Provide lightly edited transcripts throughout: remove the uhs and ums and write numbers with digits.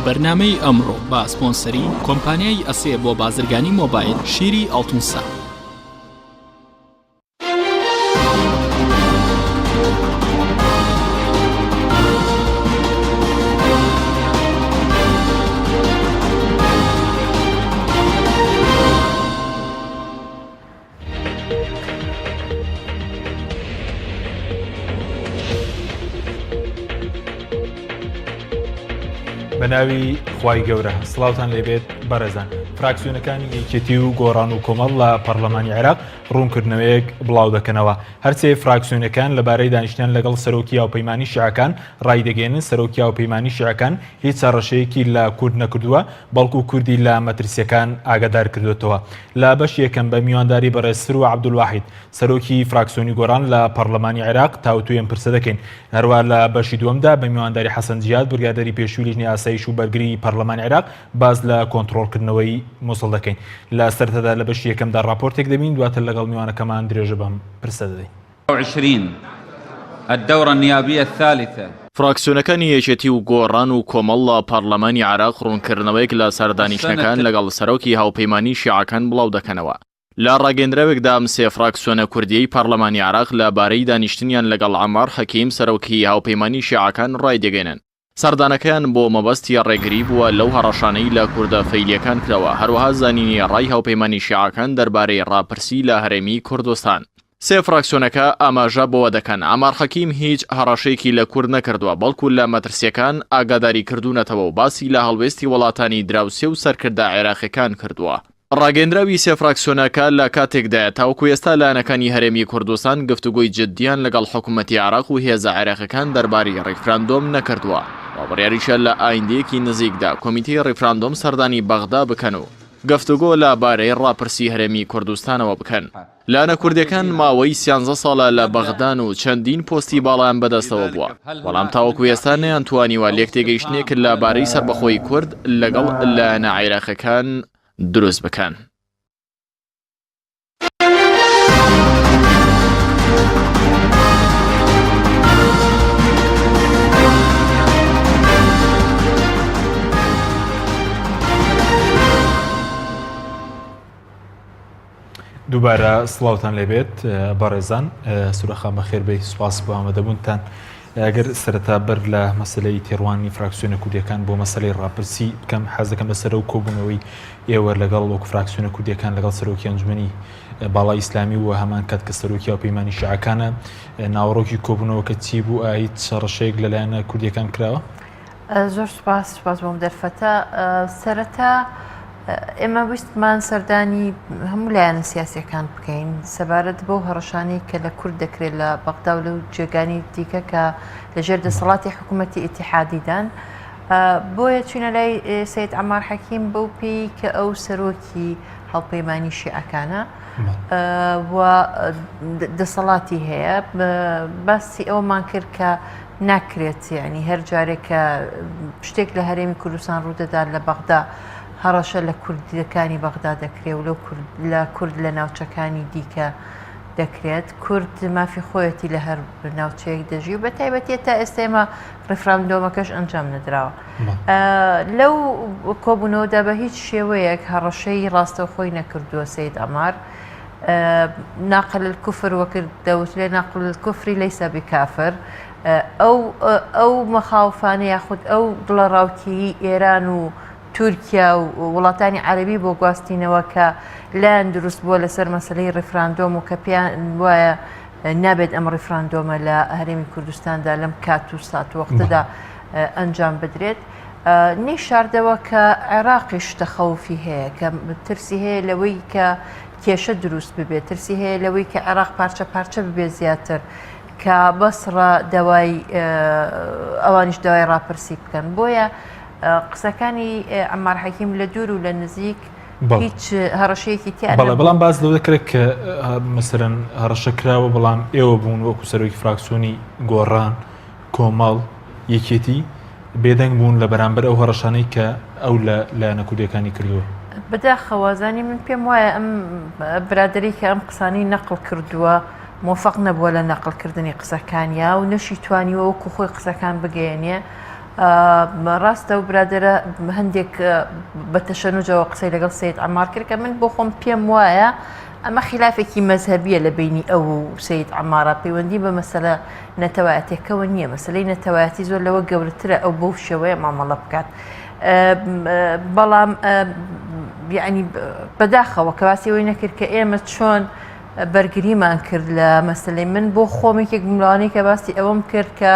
بەرنامەی ئەمڕۆ بە سپۆنسەری کۆمپانیای ئەسێ بۆ بازرگانی مۆبایل شیری ئەڵتونسا. بە ناوی خوای گەورە سڵاوتان لێبێت بەڕێزان فراکسیۆنەکانی یەکێتی و گۆڕان و کۆمەڵ لە پەرلەمانی عێراق ڕوونکردنەوەیەک بڵاو دەکەنەوە هەرسێ فراکسیۆنەکان لەبارەی دانیشتیان لەگەڵ سەرۆکی هاوپەیمانی شیعەکان ڕایدەگەیەنن سەرۆکی هاوپەیمانی شیعەکان هیچ هەڕەشەیەکی لە کورد نەکردووە بەڵکو کوردی لە مەترسیەکان ئاگادار کردوێتەوە لە بەشی یەکەم بە میوانداری بەڕێز سروە عەبدولواحید سەرۆکی فراکسیۆنی گۆڕان لە پەڕلەمانی عێراق تاوتوێی ئەم پرسە دەکەین. هەروا لە بەشی دووەمدا بە میوانداری حەسەن جیهاد بڕیاردەری پێشووی لیژنەی ئاسایش و بەرگریی پەڕلەمانی عێراق باس لە کۆنتڕۆڵکردنەوەی موسڵ دەکەین. لە سەرەتادا لە بەشی یەکەمدا ڕاپۆرتێک دەبین دواتر لەگەڵ میوانەکەمان درێژە بەم پرسە دەدەین. وعشرین الدورە النیابیە الثالثە. فراکسیۆنەکانی یەکێتی و گۆڕان و کۆمەڵ لە پەڕلەمانی عێراق ڕوونکردنەوەیەک لە سەردانیشتنەکان لەگەڵ سەرۆکی هاوپەیمانی شیعەکان بڵاودەکەنەوە. لە ڕاگەیەندراوێکدا ئەم سێ فراکسیۆنە کوردییەی پەڕلەمانی عێراق لە بارەی دانیشتنیان لەگەڵ عەمار حەکیم سەرۆکی هاوپەیمانی شیعەکان ڕایدەگەیەنن سەردانەکەیان بۆ مەبەستی ڕێگری بووە لەو هەڕەشانەی لە کوردە فەیلییەکان کراوە، هەروەها زانینی ڕای هاوپەیمانی شیعەکان دەربارەی ڕاپرسی لە هەرێمی کوردستان. سێ فراکسیۆنەکە ئاماژە بەوە دەکەن، عەمار حەکیم هیچ هەڕەشەیەکی لە کورد نەکردووە، بەڵکو لە مەترسییەکان ئاگاداری کردوونەتەوە و باسی لە هەڵوێستی وڵاتانی دراوسێ و سەرکردە عێراقییەکان کردووە. ڕاگەیەندراوی سێ فراکسیۆنەکە لە کاتێکدایە، تاوەکو ئێستا لایەنەکانی هەرێمی کوردستان گفتوگۆی جددیان لەگەڵ حکومەتی عێراق و هێزە عێراقیەکان دەربارەی ڕیفراندۆم نەکردووە و بڕیاریشە لە ئایندەیەکی نزیکدا کۆمیتەی ڕیفراندۆم سەردانی بەغدا بکەن و گفتوگۆ لە بارەی ڕاپرسی هەرێمی کوردستانەوە بکەن. لایەنە کوردیەکان ماوەی سیانزە ساڵە لە بەغدان و چەندین پۆستی باڵایان بەدەستەوە بووە، بەڵام تاوەکو ئێستا نەیانتوانیوە لێکتێگەیشتنێک لە بارەی سەربەخۆیی کورد لەگەڵ لایەنە عێراقیەکان دروست بکەن. دووبارە سڵاوتان لێبێت بەڕێزان سورەخان بەخێربێی سوپاس بۆ ئامادەبوونتان ئەگەر سەرەتا بەر لە مەسلەی تێڕوانی فراکسیۆنە کوردیەکان بۆ مەسلەی ڕاپرسی بکەم حەز دەکەم لەسەر ئەو کۆبوونەوەی ئێوە لەگەڵ وەکو فراکسیۆنە کوردیەکان لەگەڵ سەرۆکی ئەنجومەنی باڵای ئیسلامی و هەمان کات کە سەرۆکی هاوپەیمانی شیعەکانە ناوەڕۆکی کۆبوونەوەکە چی بوو ئایا هیچ هەڕەشەیەک لەلایەنە کوردیەکان کراوە؟ زۆر سوپاس سوپاس بۆم دەرفەتە سەرەتا ئێمە ویستمان سەردانی هەموو لایەنە سیاسەکان بکەین سەبارەت بەو هەڕەشانەی کە لە کورد دەکرێت لە بەغدا و لەو جێگانی دیکە کە لەژێر دەسەڵاتی حکوومەتی ئیتیحادیدان بۆیە چوینە لای سید عمار حەکیم بەو پێی کە ئەو سەرۆکی هەڵپەیمانی شیعەکانە و دەسەڵاتی هەیە باسی ئەومان کرد کە ناکرێت یانی هەر جارێک کە شتێک لە هەرێمی کوردستان ڕوودەدات لە بەغدا هەڕەشە لە کوردەکانی بەغدا دەکرێت و لەو لە کورد لە ناوچەکانی دیکە دەکرێت کورد مافی خۆیەتی لە هەر ناوچەیەک دەژی و بە تایبەتیە تا ئێستا ئێمە ڕیفراندۆمەکەش ئەنجام نەدراوە لەو کۆبوونەوەدا بە هیچ شێوەیەک هەڕەشەی ڕاستەوخۆی نەکردووە سید ئەمار ناقل الکفر وەک دەوترێ ناقل الکفری لەیسە بکافر ئەو ئەو مەخاوفانە یاخود ئەو دڵەڕاوکێی ئێران و تورکیا و وڵاتانی عەربی بۆ گواستینەوە کە لایەن دروست بووە لەسەر مەسلەی ڕیفراندۆم و کە پێیان وایە نابێت ئەم ڕیفراندۆمە لە هەرێمی کوردستاندا لەم کات و سات وەختەدا ئەنجام بدرێت نەیشاردەوە کە عێراقیش تەخەوفی هەیە کە ترسی هەیە لەوەی کە کێشە دروست ببێت ترسی هەیە لەوەی کە عێراق پارچە پارچە ببێت زیاتر کە بەسڕە داوای ئەوانیش داوای ڕاپرسی بکەن بۆیە قسەکانی عەمار حەکیم لە دوور و لە نزیک هیچ هەڕەشەیەکی تیا بەڵێ بەڵام باس لەوە دەکرێت کە مەسەرەن هەڕەشە کراوە بەڵام ئێوە بوون وەکو سەرۆکی فراکسیۆنی گۆڕان کۆمەڵ، یەکێتی بێدەنگ بوون لە بەرامبەر ئەو هەڕەشانەی کە ئەو لە لایەنە کوردیەکانی کردووە. بەداخەوە زانی من پێم وایە ئەم برادەرەی کە ئەم قسانەی نەقڵ کردووە مۆفەق نەبووە لە نەقڵ کردنی قسەکانیا و نەشی توانیوە وەکو خۆی قسەکان بگەیەنێ. ڕاستە و برادەرە هەندێک بە تەشەنوجەوە قسەی لەگەڵ سید عەمار کرد کە من بۆ خۆم پێم وایە ئەمە خلافێکی مەزهەبیە لە بینی ئەو و سید عەمارە پەیوەندی بە مەسەلە نەتەوایەتەکەوە نییە مەسلەی نەتەوایەتی زۆر لەوە گەورەترە ئەو بەو شێوەیە مامەڵە بکات بەڵام یعنی بەداخەوە کە باسی ئەوەی نەکرد کە ئێمە چۆن بەرگریمان کرد لە مەسلەی من بۆ خۆم یەکێک بووم لەوانەی کە باسی ئەوەم کرد کە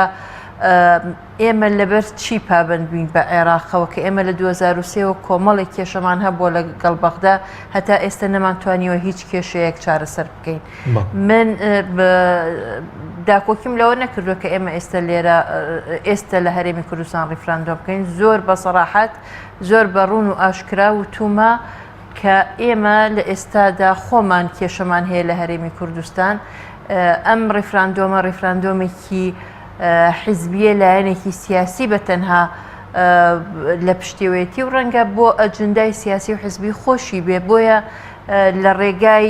ئێمە لەبەر چی پابند بووین بە عێراقەوە کە ئێمە لە 2023ەوە کۆمەڵێک کێشەمان هەبووە لەگەڵ بەغدا هەتا ئێستا نەمانتوانیوە هیچ کێشەیەک چارەسەر بکەین من داکۆکیم لەوە نەکردووە کە ئێمە ئێستا لێرە ئێستا لە هەرێمی کوردستان ڕیفراندۆم بکەین زۆر بە سەراحەت زۆر بە ڕوون و ئاشکرا و تومە کە ئێمە لە ئێستادا خۆمان کێشەمان هەیە لە هەرێمی کوردستان، ئەم ڕیفراندۆمە ڕیفراندۆمێکی حیزبیە لایەنێکی سیاسی بە تەنها لە پشتێوەیەتی و ڕەنگە بۆ ئەجندای سیاسی و حزبی خۆشی بێ بۆیە لە ڕێگای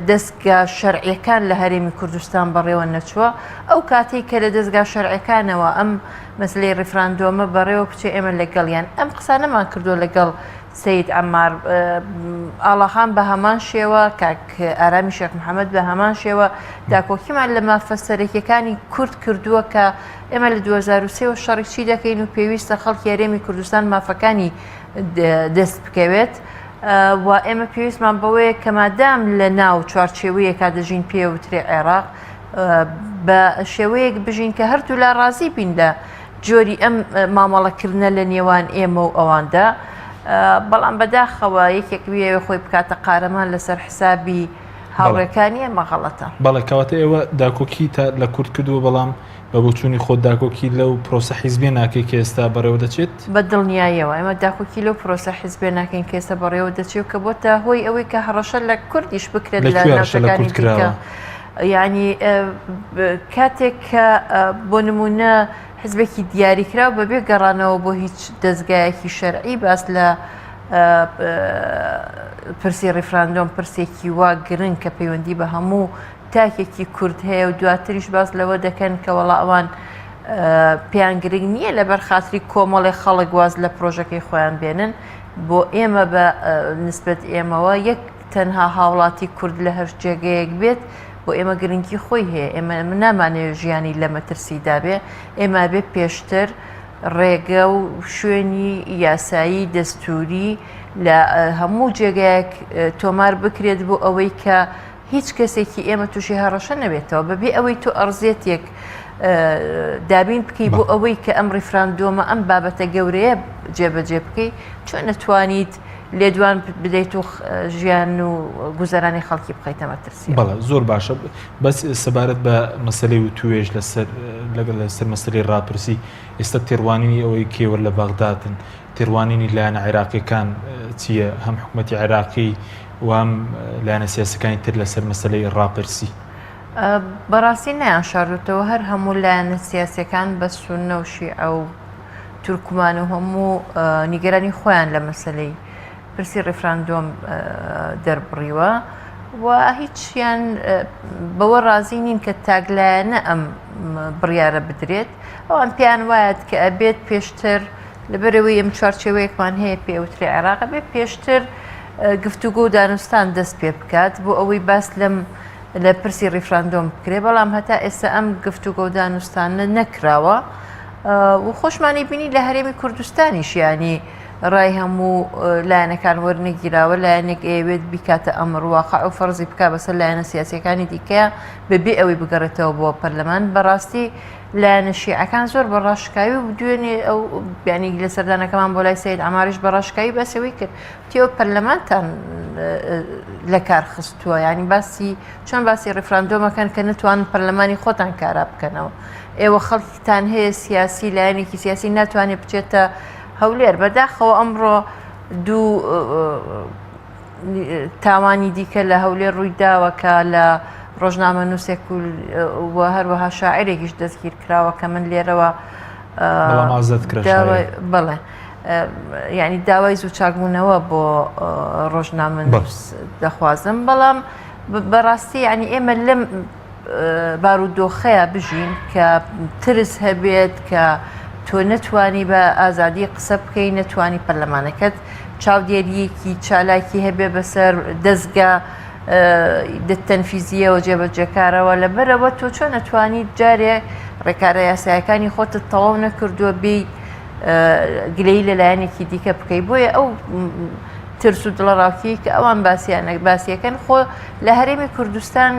دەستگا شەرعیەکان لە هەرێمی کوردستان بەڕێوە نەچووە ئەو کاتێک کە لە دەستگا شەرعەکانەوە ئەم مەسلەی ڕیفراندۆمە بەڕێوە بچێ ئێمە لەگەڵیان ئەم قسانەمان کردووە لەگەڵ سەید عەمار ئاڵاخان بە هەمان شێوە، کاک ئارامی شێخ محەمەد بە هەمان شێوە داکۆکیمان لە مافە سەرەکیەکانی کورد کردووە کە ئێمە لە 2023 وە شەڕی چی دەکەین و پێویستە خەڵکی هەرێمی کوردستان مافەکانی دەست بکەوێت و ئێمە پێویستمان بەوەیە کە مادام لە ناو چوارچێوەیەکا دەژین پێوترێ عێراق بە شێوەیەک بژین کە هەردوولا ڕازی بین لە جۆری ئەم مامەڵەکردنە لە نێوان ئێمە و ئەواندا، بەڵام بەداخەوە یەکێک بیەوێ خۆی بکاتە قارەمان لەسەر حسابی هاوڕێکانی ئەمە غەڵەتە. بەڵێ کەواتە ئێوە داکۆکیتان لە کورد کردووە بەڵام بە بۆچوونی خۆت داکۆکی لەو پرۆسە حیزبیە ناکەی کە ئێستا بەڕێوە دەچێت؟ بە دڵنیاییەوە ئێمە داکۆکی لەو پرۆسە حیزبیە ناکەین کە ئێستا بەڕێوە دەچێت و کە بۆتە هۆی ئەوەی کە هەڕەشە لە کوردیش بکرێت لە لە کوێ هەڕەشە لە ناوچەکانی کورد دیکە. کراوە؟ یانی کاتێک کە بۆ نمونە حزبێکی دیاریکراو بەبێ گەڕانەوە بۆ هیچ دەستگایەکی شەرعی باس لە پرسی ڕیفراندۆم پرسێکی وا گرنگ کە پەیوەندی بە هەموو تاکێکی کورد هەیە و دواتریش باس لەوە دەکەن کە وەڵا ئەوان پێیان گرنگ نییە لەبەر خاتری کۆمەڵێ خەڵک واز لە پرۆژەکەی خۆیان بێنن بۆ ئێمە بە نسبەت ئێمەوە یەک تەنها هاوڵاتی کورد لە هەر جێگەیەک بێت بۆ ئێمە گرنگی خۆی هەیە، ئێمە نامانەوێت ژیانی لە مەترسیدا بێ، ئێمە ئەبێ پێشتر ڕێگە و شوێنی یاسایی دەستووری لە هەموو جێگایەک تۆمار بکرێت بۆ ئەوەی کە هیچ کەسێکی ئێمە تووشی هەڕەشە نەبێتەوە بەبێ ئەوەی تۆ ئەرزیەتێک دابین بکەی بۆ ئەوەی کە ئەم ڕیفراندۆمە ئەم بابەتە گەورەیە جێبەجێ بکەی چۆن نەتوانیت لێدوان بدەیت و ژیان و گوزەرانی خەڵکی بخەیتە مەترسیەوە. بەڵێ زۆر باشە بەس سەبارەت بە مەسەلەی وتوێژ لەسەر لەگەڵ لەسەر مەسەلەی ڕاپرسی ئێستا تێڕوانینی ئەوەی کێوە لە بەغدادن تێڕوانینی لایەنە عێراقیەکان چییە هەم حکوومەتی عێراقی و هەم لایەنە سیاسەکانی تر لەسەر مەسەلەی ڕاپرسی؟ بەڕاستی نەیان شاردوتەوە هەر هەموو لایەنە سیاسەکان بە سوننە و شیعە و تورکمان و هەموو نیگەرانی خۆیان لە مەسەلەی پرسی ڕیفراندۆم دەربڕیوە و هیچیان بەوە ڕازی نین کە تاکلایەنە ئەم بڕیارە بدرێت ئەوان پێیان وایەت کە ئەبێت پێشتر لەبەرەوەی ئەم چوارچێوەیەکمان هەیە پێوترێ عێراق بێت پێشتر گفتوگۆ و دانوستان دەست پێ بکات بۆ ئەوەی باس لەم لە پرسی ڕیفراندۆم بکرێت بەڵام هەتا ئێستا ئەم گفتوگۆ و دانوستانە نەکراوە و خۆشمانی بینی لە هەرێمی کوردستانیش ینی ڕای هەموو لایەنەکان وەرنەگیراوە لایەنێک ئەیەوێت بیکاتە ئەمر واقع و فەرزی بک بەسەر لایەنە سیاسەکانی دیکە بەبێ ئەوەی بگەڕێتەوە بۆ پەرلەمان بەڕاستی لایەنە شیعەکان زۆر بە ڕاشکاوی و دوێنێ ئەو بیانی لە سەردانەکەمان بۆ لای سید عماریش بە ڕاشکاوی باسەوەی کرد تێوە پەرلەمانتان لە کار خستووە ینی باسی چۆن باسی ڕیفراندۆمەکەن کە نتوان پەرلەمانی خۆتان کارا بکەنەوە ئێوە خەڵکتان هەیە سیاسی لایەنێکی سیاسی ناتوانێت بچێتە هەولێر بەداخەوە ئەمڕۆ دوو تاوانی دیکە لە هەولێر ڕووی داوە کە لە ڕۆژنامە نووسێک و هەروەها شاعرێکیش دەستگیر کراوە کە من لێرەوە بەڵێ یعنی داوای زوو چاکبوونەوە بۆ ڕۆژنامە دەخوازم بەڵام بەڕاستی ینی ئێمە لەم بارودۆخەیە بژین کە ترس هەبێت کە. تۆ نەتوانی بە ئازادی قسە بکەی، نەتوانی پەرلەمانەکەت چاودێرییەکی چالاکی هەبێ بەسەر دەزگا تەنفیزییەوە جێبەجێکارەوە، لەبەرئەوە تۆ چۆن ئەتوانیت جارێ ڕێکارە یاسایەکانی خۆتت تەواو نەکردووە بێیت گلەیی لە لایەنێکی دیکە بکەی بۆیە ئەو ترس و دڵەڕاوکێی کە ئەوان باسییان باسیەکەن خۆ لە هەرێمی کوردستان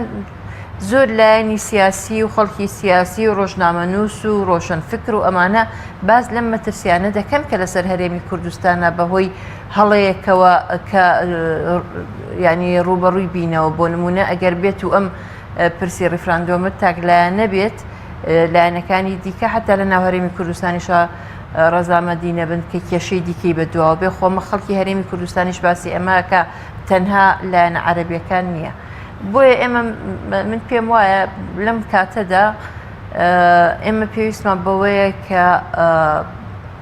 زۆر لایەنی سیاسی و خەڵکی سیاسی و ڕۆژنامەنووس و ڕۆشنفکر و ئەمانە باس لەم مەترسیانە دەکەن کە لەسەر هەرێمی کوردستانە بەهۆی هەڵەیەکەوە کە ینی ڕوبەڕووی بینەوە بۆ نمونە ئەگەر بێت و ئەم پرسی ڕیفراندۆمە تاکلایەنە بێت لایەنەکانی دیکە حتا لە ناو هەرێمی کوردستانیشا ڕەزامەندی نەبن کە کێشەی دیکەی بەدواوە بێ خۆمە خەڵکی هەرێمی کوردستانیش باسی ئەمە کە تەنها لایەنە عەرەبیەکان نییە. بۆیە ئێمە من پێم وایە لەم کاتەدا ئێمە پێویستمان بەوەیە کە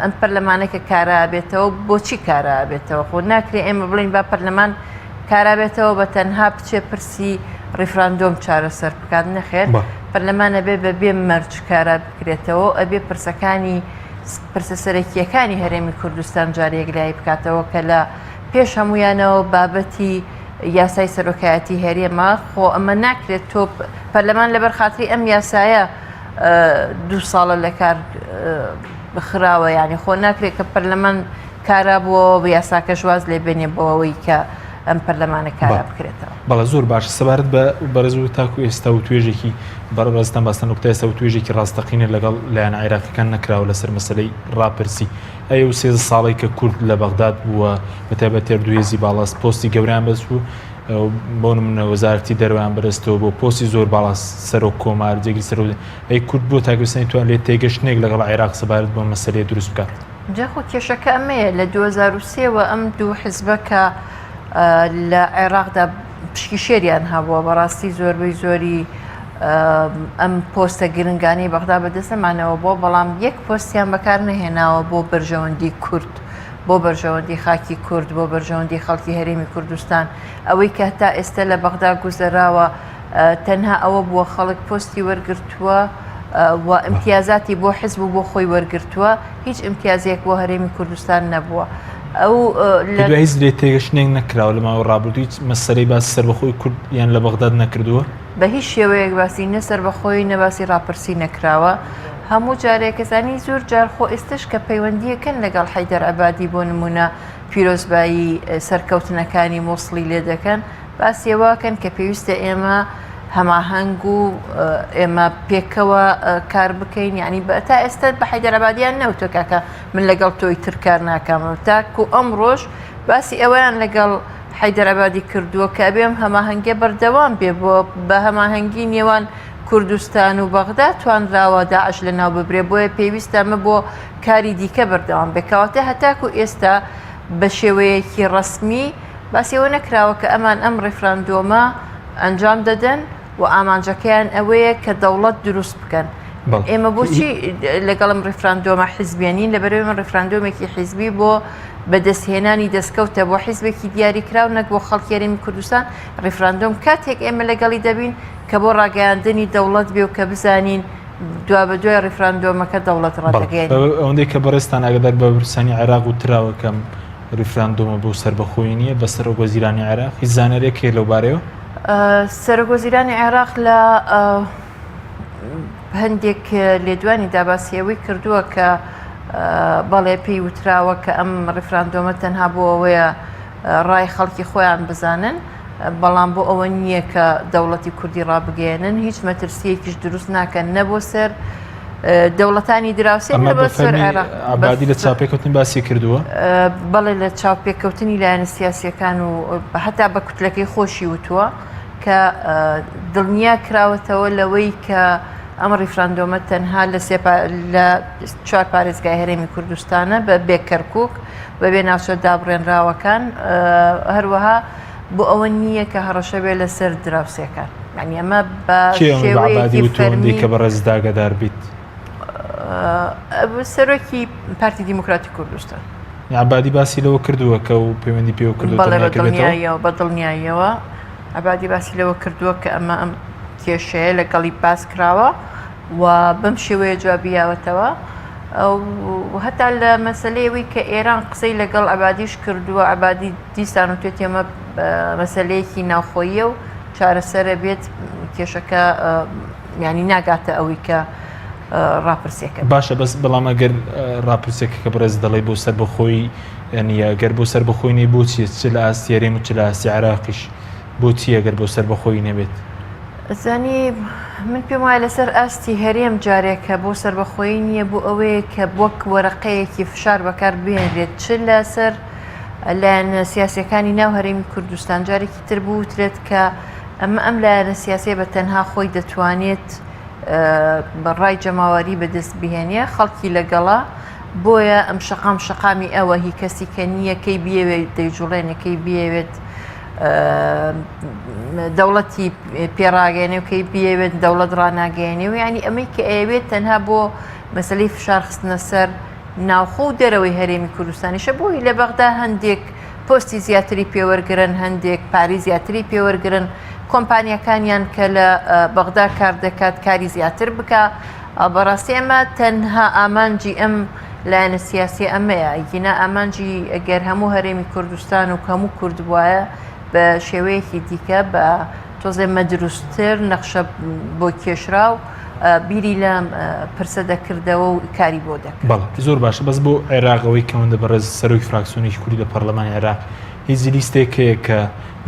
ئەم پەرلەمانە کە کارا بێتەوە بۆچی کارا بێتەوە خۆ ناکرێ ئێمە بڵین با پەرلەمان کارا بێتەوە بە تەنها بچێ پرسی ڕیفراندۆم چارەسەر بکات نەخێر پەرلەمان ئەبێ بە بێ مەرج کارا بکرێتەوە ئەبێ پرسەکانی پرسە سەرەکیەکانی هەرێمی کوردستان جارێک لای بکاتەوە کە لە پێش هەمویانەوە بابەتی یاسای سەرۆکایەتی هەرێمە، خۆ ئەمە ناکرێت تۆ پەرلەمان لەبەر خاتری ئەم یاسایە دوو ساڵە لە کار خراوە یعنی خۆ ناکرێت کە پەرلەمان کارا بووەوە بە یاساکەش واز لێ بێنێ بۆ ئەوەی کە ئەم پەرلەمانە کارا بکرێتەوە. بەڵێ زۆر باش سەبارەت بە بەڕێز و تاکو ئێستا و توێژێکی بەڕێزتان باستان نوکتە ئێستا و توێژێکی ڕاستەقینە لەگەڵ لایەنە عێراقیەکان نەکراوە لەسەر مەسەلەی ڕاپرسی ئەی ئەو 13 ساڵەی کە کورد لە بەغداد بووە بە تایبەت هەردوو هێزی باڵاست پۆستی گەورەیان بەدەست بوو بۆ نمونە وەزارەتی دەرەوەیان بەدەستەوە بۆ پۆستی زۆر باڵا سەرۆک کۆمار جێگری سەرۆک ئەی کورد بۆ تاکو ئێستا نەیتوانی تێگەشتنێک لەگەڵ عێراق سەبارەت بۆ مەسەلەیە دروست بکات؟ جا خۆ کێشەکە ئەمەیە لە 2003 وە ئەم دوو حزبە کە لە عێراقدا پشکی شێریان هەبووە بەڕاستی زۆربەی زۆری ئەم پۆستە گرنگانەی بەغدا بەدەستەمانەوە بۆ بەڵام یەک پۆستیان بەکار نەهێناوە بۆ بەرژەوەندی کورد بۆ بەرژەوەندی خاکی کورد بۆ بەرژەوەندی خەڵکی هەرێمی کوردستان ئەوەی کە تا ئێستا لە بەغدا گوزەراوە تەنها ئەوە بووە خەڵک پۆستی وەرگرتووە و ئیمتیازاتی بۆ حزب و بۆ خۆی وەرگرتووە هیچ ئیمتیازێک بۆ هەرێمی کوردستان نەبووە. ئەو لە هیچ لێ تێگەشتنێک نەکراوە لە ماوەی ڕابردوو هیچ مەسەلەی باسی سەربەخۆی کورد یان لە بەغداد نەکردووە؟ بە هیچ شێوەیەک باسی نە سەربەخۆی نە باسی ڕاپرسی نەکراوە. هەموو جارێک کەسانی زۆر جار خۆ ئێستش کە پەیوەندیەکەن لەگەڵ حەیدەر عەبادی بۆ نمونە پیرۆزبایی سەرکەوتنەکانی موسڵی لێ دەکەن باسی ئەوە کەن کە پێویستە ئێمە هەماهەنگ و ئێمە پێکەوە کار بکەین یعنی تا ئێستا بە حەیدەرئابادیان نەوتوە کاکە من لەگەڵ تۆی تر کار ناکەم تاکو ئەمڕۆژ باسی ئەوەیان لەگەڵ حەیدەرئابادی کردووە کە ئەبێ ئەم هەماهەنگیە بەردەوام بێ بۆ بە هەماهەنگی نێوان کوردستان و بەغدا توانراوە داعش لەناو ببرێ بۆیە پێویستە ئەمە بۆ کاری دیکە بەردەوام بێ کەواتە هەتاکو ئێستا بە شێوەیەکی ڕەسمی باسی ئەوە نەکراوە کە ئەمان ئەم ڕیفراندۆمە ئەنجام دەدەن و ئامانجەکەیان ئەوەیە کە دەوڵەت دروست بکەن. ئێمە بۆچی لەگەڵم ڕیفراندۆمە حیزبیە نین؟ لەبەرئەوەی من ڕیفراندۆمێکی حیزبی بۆ بەدەستهێنانی دەستکەوتە بۆ حیزبێکی دیاریکراو نەک بۆ خەڵکی هەرێمی کوردستان. ڕیفراندۆم کاتێک ئێمە لەگەڵی دەبین کە بۆ ڕاگەیاندنی دەوڵەت بێ و کە بزانین دوابەدوای ڕیفراندۆمەکە دەوڵەت ڕادەگەیەنین. ئەوەندەی کە بەڕێزتان ئاگادار بە بەرپرسانی عێراق وتراوە کە ئەم ڕیفراندۆمە بۆ سەربەخۆیی نییە بە سەرۆک وەزیرانی عێراق هیچ زانیارییەک هەیە لەو بارەیەوە؟ سەرۆک وەزیرانی عێراق لە هەندێک لێدوانی دا باسی ئەوەی کردووە کە بەڵێ پێی وتراوە کە ئەم ڕیفراندۆمە تەنها بۆ ئەوەیە ڕای خەڵکی خۆیان بزانن بەڵام بۆ ئەوە نییە کە دەوڵەتی کوردی ڕابگەیەنن هیچ مەترسیەکیش دروست ناکەن نە بۆ سەر دەوڵەتانی دراوسێ نە بۆ سەر عێراق. عەبادی لە چاوپێکەوتن باسی کردووە؟ بەڵێ لە چاوپێکەوتنی لایەنە سیاسیەکان و هەتا بە کوتلەکەی خۆشی وتووە کە دڵنیا کراوەتەوە لەوەی کە ئەم ڕیفراندۆمە تەنها لە لە چوار پارێزگای هەرێمی کوردستانە بە بێ کەرکک بە بێ ناوچە دابڕێنراوەکان هەروەها بۆ ئەوە نییە کە هەڕەشە بێ لەسەر دراوسێکان یعنی ئەمە بە شێوەیەکی فەرمی کە بەڕێز داگەدار بیت سەرۆکی پارتی دیموکراتی کوردستان عبادی باسی لەوە کردووە کە و پەیوەندی پێوە کردووە بەڵێ بە دڵنیاییەوە بە دڵنیاییەوە عبادی باسی لەوە کردووە کە ئەمە ئەم کێشەیە لەگەڵی باس کراوە و بەم شێوەیە جوابی یاوەتەوە. و هەتا لە مەسەلەی ئەوەی کە ئێران قسەی لەگەڵ عەبادیش کردووە، عەبادی دیسان وتوێتی ئەمە مەسەلەیەکی ناوخۆییە و چارەسەرە بێت کێشەکە ینی ناگاتە ئەوەی کە ڕاپرسیەکە. باشە بەس بەڵام ئەگەر ڕاپرسیەکە کە بەڕێز دەڵێی بۆ سەربەخۆیی نییە گەر بۆ سەربەخۆی نیە بۆچیە چ لە ئاستی هەرێم و چ لە ئاستی عێراقیش بۆچی ئەگەر بۆ سەربەخۆیی نەبێت؟ زانی من پێم وایە لەسەر ئاستی هەرێم جارێک کە بۆ سەربەخۆیی نییە بۆ ئەوەیە کە وەک وەرەقەیەکی فشار بەکار بهێنرێت چ لەسەر لایەنە سیاسەکانی ناو هەرێمی کوردستان جارێکی تر بوترێت کە ئەمە ئەم لایەنە سیاسیە بە تەنها خۆی دەتوانێت بە ڕای جەماوەری بەدەست بهێنێ خەڵکی لەگەڵە بۆیە ئەم شەقام شەقامی ئەوە هی کەسی کە نییە کەی بیەوێت دەیجوڵێنێ کەی بیەوێت دەوڵەتی پێڕاگەێنێ و کەی بیەوێت دەوڵەت ڕناگەێنێ و ینی ئەمەی کە ئەیەوێت تەنها بۆ مەسلەی فشار خستنە سەر ناوخۆ و دەرەوەی هەرێمی کوردستانیشە بۆی لە بەغدا هەندێک پۆستی زیاتری پێوەرگرن هەندێک پاری زیاتری پێوەرگرن کۆمپانیەکانیان کە لە بەغدا کار دەکات کاری زیاتر بکە بەڕاستی ئەمە تەنها ئامانجی ئەم لایەنە سیاسیە ئەمەیە ئەگینا ئامانجی گەر هەموو هەرێمی کوردستان و هەموو کورد بوایە بە شێوەیەکی دیکە بە تۆزێ مەدروستتر نەخشە بۆ کێشراو بیری لە پرسە دەکردەوە و کاری بۆ دەکرد. بەڵێ زۆر باشە بەس بۆ عێراق ئەوەی کەوەندە بەڕێز سەرۆکی فراکسیۆنێکی کوردی لە پەرلەمانی عێراق هیچ لیستێک هەیە کە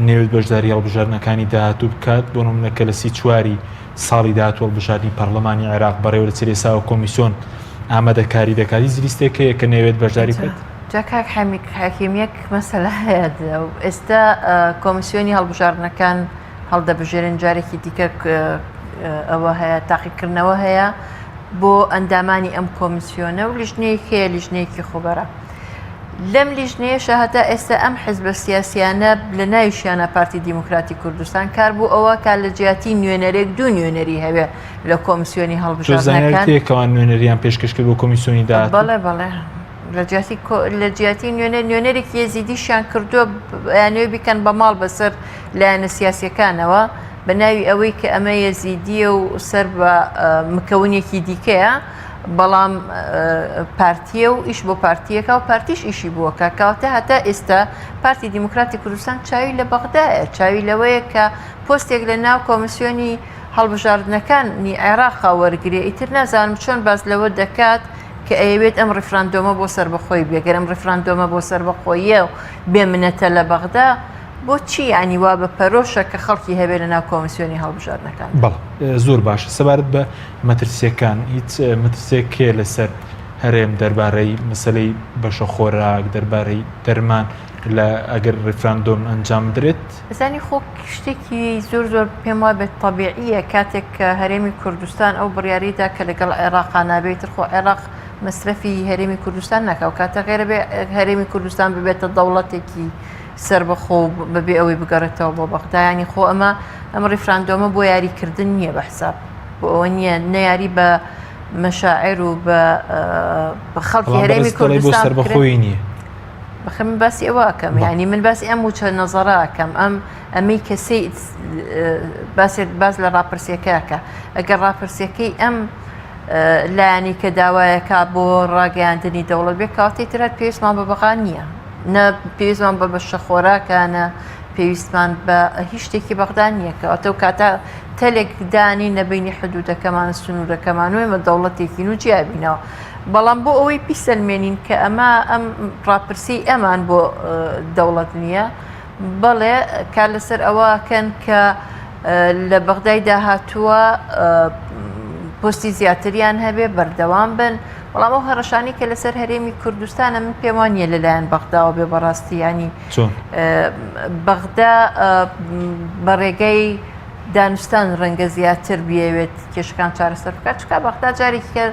نەیەوێت بەشداری هەڵبژاردنەکانی داهاتوو بکات بۆ نمونە کە لە 34 ساڵی داهاتوو هەڵبژاردنی پەرلەمانی عێراق بەڕێوەدەچێت ئێستا کۆمیسیۆن ئامادەکاری دەکات هیچ لیستێک هەیە کە نەیەوێت بەشداری بکات؟ جا کاک حەکیم یەک مەسەلە هەیە ئێستا کۆمیسیۆنی هەڵبژاردنەکان هەڵدەبژێرن جارێکی دیکە ئەوە هەیە تاقیکردنەوە هەیە بۆ ئەندامانی ئەم کۆمیسیۆنە و لیژنەیەک هەیە لیژنەیەکی خۆبەرە لەم لیژنەیەشە هەتا ئێستا ئەم حزبە سیاسیانە لە ناویشیانە پارتی دیموکراتی کوردستان کار بۆ ئەوە کار لە جیاتی نوێنەرێک دوو نوێنەری هەبێ لە کۆمسیۆنی هەڵبژاردنەکان تێکەوان نوێنەریان پێشکەش کرد بۆ کۆمیسیۆنی داهاتوو؟ بەڵێ بەڵێ لە جیاتی لە جیاتی نوێنەر نوێنەرێکی یەزیدیشیان کردووە یانەوە بیکەن بە ماڵ بەسەر لایەنە سیاسیەکانەوە بە ناوی ئەوەی کە ئەمە یەزیدیە و سەر بە مکەونێکی دیکەیە بەڵام پارتیە و ئیش بۆ پارتیەکە و پارتیش ئیشی بووەکە کەواتە هەتا ئێستا پارتی دیموکراتی کوردستان چاوی لە بەغدایە چاوی لەوەیە کە پۆستێک لە ناو کۆمیسیۆنی هەڵبژاردنەکانی عێراقا وەرگێ ئیتر نازانم چۆن باس لەوە دەکات کە ئەیەوێت ئەم ڕیفراندۆمە بۆ سەربەخۆی بێ گەر ئەم ڕیفراندۆمە بۆ سەربەخۆییە و بێ منەتە لە بەغدا بۆچی یانی وا بە پەرۆشە کە خەڵکی هەبێ لە ناو کۆمیسیۆنی هەڵبژاردنەکان؟ بەڵێ زۆر باشە سەبارەت بە مەترسیەکان هیچ مەترسیەک هەیە لەسەر هەرێم دەربارەی مەسەلەی بەشە خۆراک دەربارەی دەرمان لە ئەگەر ڕیفراندۆم ئەنجام بدرێت؟ ئەزانی خۆ شتێکی زۆر زۆر پێم وابێت تەبیعیە کاتێک کە هەرێمی کوردستان ئەو بڕیاری دا کە لەگەڵ عێراقا نابێت تر خۆ عێراق مەسرەفی هەرێمی کوردستان ناکا و کاتە غێرە بێ هەرێمی کوردستان ببێتە دەوڵەتێکی سەربەخۆ و بەبێ ئەوەی بگەڕێتەوە بۆ بەغدا ینی خۆ ئەمە ئەم ڕیفراندۆمە بۆ یاریکردن نییە بە حساب بۆ ئەوە نییە نەیاری بە مەشاعر و بە خەڵکی هەرێمی کوردستان سەربەخۆی نییە بەخێر من باسی ئەوە ئەکەم یعنی من باسی ئەم وچە نەزەرە ئەکەم ئەم ئەمەی کە سەی باسێت باس لە ڕاپرسیەکەکە ئەگەر ڕاپرسیەکەی ئەم لایەنی کە داوایەکە بۆ ڕاگەیاندنی دەوڵەت بێ کاتی تر هەر پێویستمان بە بەغا نییە نە پێویستمان بە بەشە خۆراکانە پێویستمان بە هیچ شتێکی بەغدا نییە کەواتە و کاتە تەلێک دانی نەبینی حدودەکەمان سنوورەکەمان و ئێمە دەوڵەتێکین و جیابینەوە بەڵام بۆ ئەوەی بیسەلمێنین کە ئەمە ئەم ڕاپرسیی ئەمان بۆ دەوڵەت نییە، بەڵێ کار لەسەر ئەوە ئەکەن کە لە بەغدای داهاتووە پۆستی زیاتریان هەبێ بەردەوام بن، بەڵام ئەو هەڕەشانەی کە لەسەر هەرێمی کوردستانە من پێم وانییە لەلایەن بەغداوە بێ بەڕاستی ینی بەغدا بە ڕێگەی دانوستان ڕەنگە زیاتر بیەوێت کێشەکان چارەسەر بکات چکا بەغدا جارێکی کە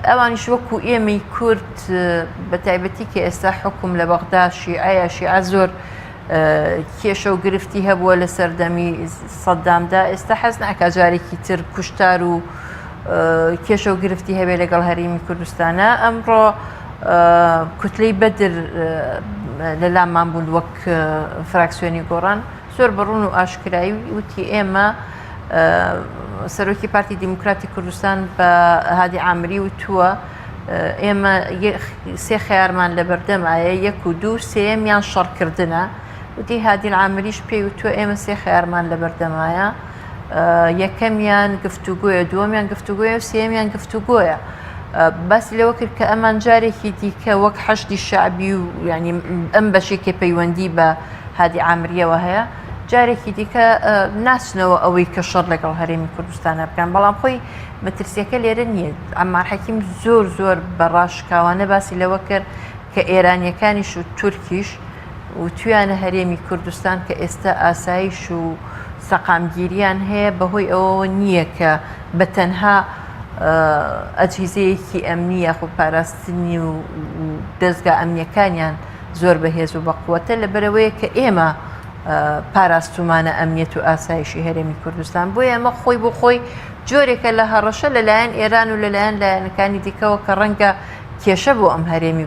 ئەوانیش وەکو ئێمەی کورد بە تایبەتی کە ئێستا حکوم لە بەغدا شیعەیە شیعە زۆر کێشە و گرفتی هەبووە لە سەردەمی سەددامدا ئێستا حەز ناکا جارێکی تر کوشتار و کێشە و گرفتی هەبێ لەگەڵ هەرێمی کوردستانە ئەمڕۆ کوتلەی بەدر لە لامان بوون وەک فراکسیۆنی گۆڕان زۆر بە ڕوون و ئاشکرایی وتی ئێمە سەرۆکی پارتی دیموکراتی کوردستان بە هادی عامری وتووە. ئێمە سێ خەیارمان لەبەردەمایە یەک و دوو سێیەمیان شەڕکردنە وتی هادی العامریش پێی وتووە ئێمە سێ خەیارمان لەبەردەمایە یەکەمیان گفتوگۆیە دووەمیان گفتوگۆیە و سێیەمیان گفتوگۆیە باسی لەوە کرد کە ئەمان جارێکی دیکە وەک حەشدی شەعبی و ینی ئەم بەشێکی پەیوەندی بە هادی عامریەوە هەیە جارێکی دیکە ناچنەوە ئەوەی کە شەڕ لەگەڵ هەرێمی کوردستانە بکەن بەڵام خۆی مەترسیەکە لێرە نییە عەمار حەکیم زۆر زۆر بە ڕاشکاوانە باسی لەوە کرد کە ئێرانیەکانیش و تورکیش وتویانە هەرێمی کوردستان کە ئێستا ئاسایش و سەقامگیریان هەیە بەهۆی ئەوەوە نییە کە بە تەنها ئەجهیزەیەکی ئەمنی یاخود پاراستنی و دەزگا ئەمنیەکانیان زۆر بەهێز و بەقوەتە لەبەرەوەیە کە ئێمە پاراستومانە ئەمنیەت و ئاسایشی هەرێمی کوردستان بۆیە ئەمە خۆی بۆ خۆی جۆرێکە لە هەڕەشە لەلایەن ئێران و لەلایەن لایەنەکانی دیکەوە کە ڕەنگە کێشە بۆ ئەم هەرێمی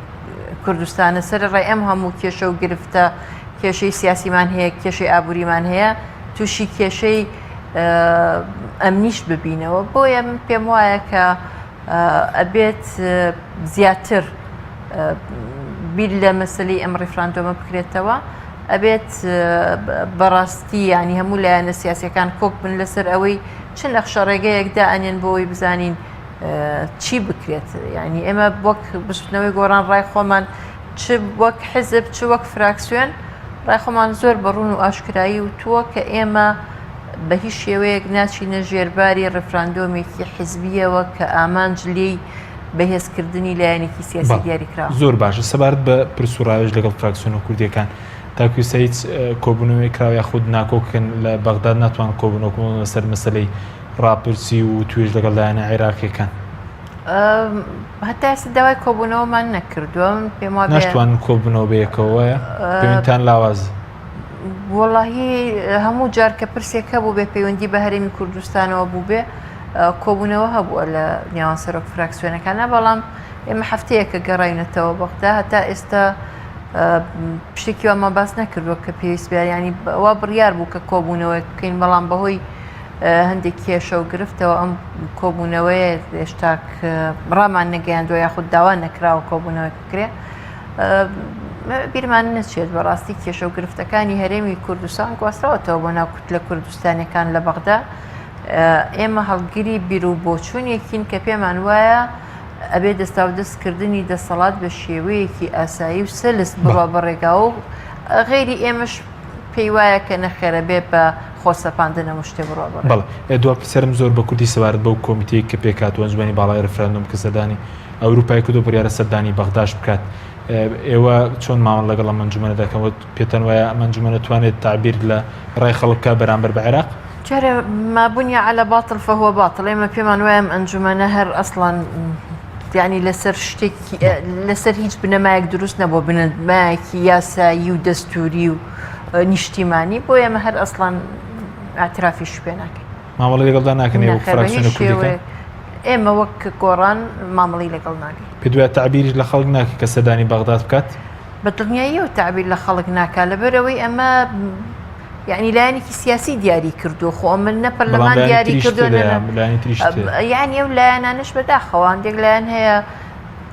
کوردستانە سەرەڕای ئەم هەموو کێشە و گرفتە کێشەی سیاسیمان هەیە کێشەی ئابووریمان هەیە تووشی کێشەی ئەمنیش ببینەوە بۆیە من پێم وایە کە ئەبێت زیاتر بیر لە مەسلەی ئەم ڕیفراندۆمە بکرێتەوە ئەبێت بەڕاستی ینی هەموو لایەنە سیاسەکان کۆک بن لەسەر ئەوەی چ نەخشە ڕێگەیەک دائەنێن بۆ ئەوەی بزانین چی بکرێت یعنی ئێمە وەک بزوتنەوەی گۆڕان ڕای خۆمان چ وەک حزب چ وەک فراکسیۆن ڕای خۆمان زۆر بە ڕوون و ئاشکرایی وتووە کە ئێمە بە هیچ شێوەیەک ناچینە ژێرباری ڕفراندۆمێکی حزبیەوە کە ئامانج لێی بەهێزکردنی لایەنێکی سیاسی دیاریکراوە. زۆر باشە سەبارەت بە پرس و ڕاوێژ لەگەڵ فراکسیۆنە کوردیەکان تاکو ئێستا هیچ کۆبوونەوەیەک کراوە یاخود ناکۆکن لە بەغداد ناتوان کۆبوونەوە بکەن لەسەر مەسەلەی ڕاپرسی و وتوێژ لەگەڵ لایەنە عێراقیەکان؟ هەتا ئێستا داوای کۆبوونەوەمان نەکردووە من پێم وابێ ناشتوانن کۆببنەوە بەیەکەوە وایە؟ پەیوەندیتان لاواز؟ وەڵاهی هەموو جار کە پرسێک هەبوو بێ پەیوەندی بە هەرێمی کوردستانەوە بوو بێ کۆبوونەوە هەبووە لە نێوان سەرۆک فراکسیۆنەکانە بەڵام ئێمە هەفتەیەکە گەڕاینەتەوە بەغدا هەتا ئێستا شتێکی وامان باس نەکردووە کە پێویست بێ ینی وا بڕیار بوو کە کۆبوونەوەیەک بکەین بەڵام بەهۆی هەندێک کێشە و گرفتەوە ئەم کۆبوونەوەیە هێشتا ڕامان نەگەیاندووە یاخود داوا نەکراوە کۆبوونەوەیەک بکرێ بیرمان نەچێت بەڕاستی کێشە و گرفتەکانی هەرێمی کوردستان گواستراوەتەوە بۆ ناو کوتلە کوردستانەکان لە بەغدا ئێمە هەڵگری بیر و بۆچوونێکین کە پێمان وایە ئەبێ دەستاودەستکردنی دەسەڵات بە شێوەیەکی ئاسایی و سەلس بڕوا بە ڕێگاوە و غەیری ئێمەش پێی وایە کە نەخێرە بێ بە خۆسەپاندن هەموو شتێ بڕوا بە ڕێگا. بەڵێ دوا پرسیارم زۆر بە کوردی سەبارەت بەو کۆمیتەی کە پێکهاتووە ئەنجومەنی باڵای ڕیفراندۆم کە سەردانی ئەوروپای کردو بڕیارە سەردانی بەغداش بکات ئێوە چۆن مامەڵە لەگەڵ ئەم ئەنجومەنە دەکەن و پێتان وایە ئەم ئەنجومەنە توانێت تەعبیر لە ڕای خەڵک بکات بەرامبەر بە عێراق؟ جارێ ما بنی علی باطل فهو باطل ئێمە پێمان وایە ئەم ئەنجومەنە هەر ئەسڵەن یعنی لەسەر شتێکی لەسەر هیچ بنەمایەک دروست نەبووە بنەمایەکی یاسایی و دەستوری و نیشتیمانی بۆ ئێمە هەر ئەسڵەن اعترافیش پێ ناکەین مامەڵەی لەگەڵدا ناکەن ئێوە نەخێر بە هیچ فراکسیۆنە کوردیەکان؟ شێوەیەک ئێمە وەک گۆڕان مامەڵەی لەگەڵ ناکەین. پێت وایە تەعبیریش لە خەڵک ناکە کە سەردانی بەغداد بکات؟ بە دڵنیاییەوە تەعبیر لە خەڵک ناکا لەبەرئەوەی ئەمە یعنی لایەنێکی سیاسی دیاری کردووە خۆ ئەمە نە بەڵام پەرلەمان لایەنی دیاری تریش کردووە نە تێدایە نە لایەنی تریش تێدایە. یعنی ئەو لایەنانەش بەداخەوە هەندێک لایەن هەیە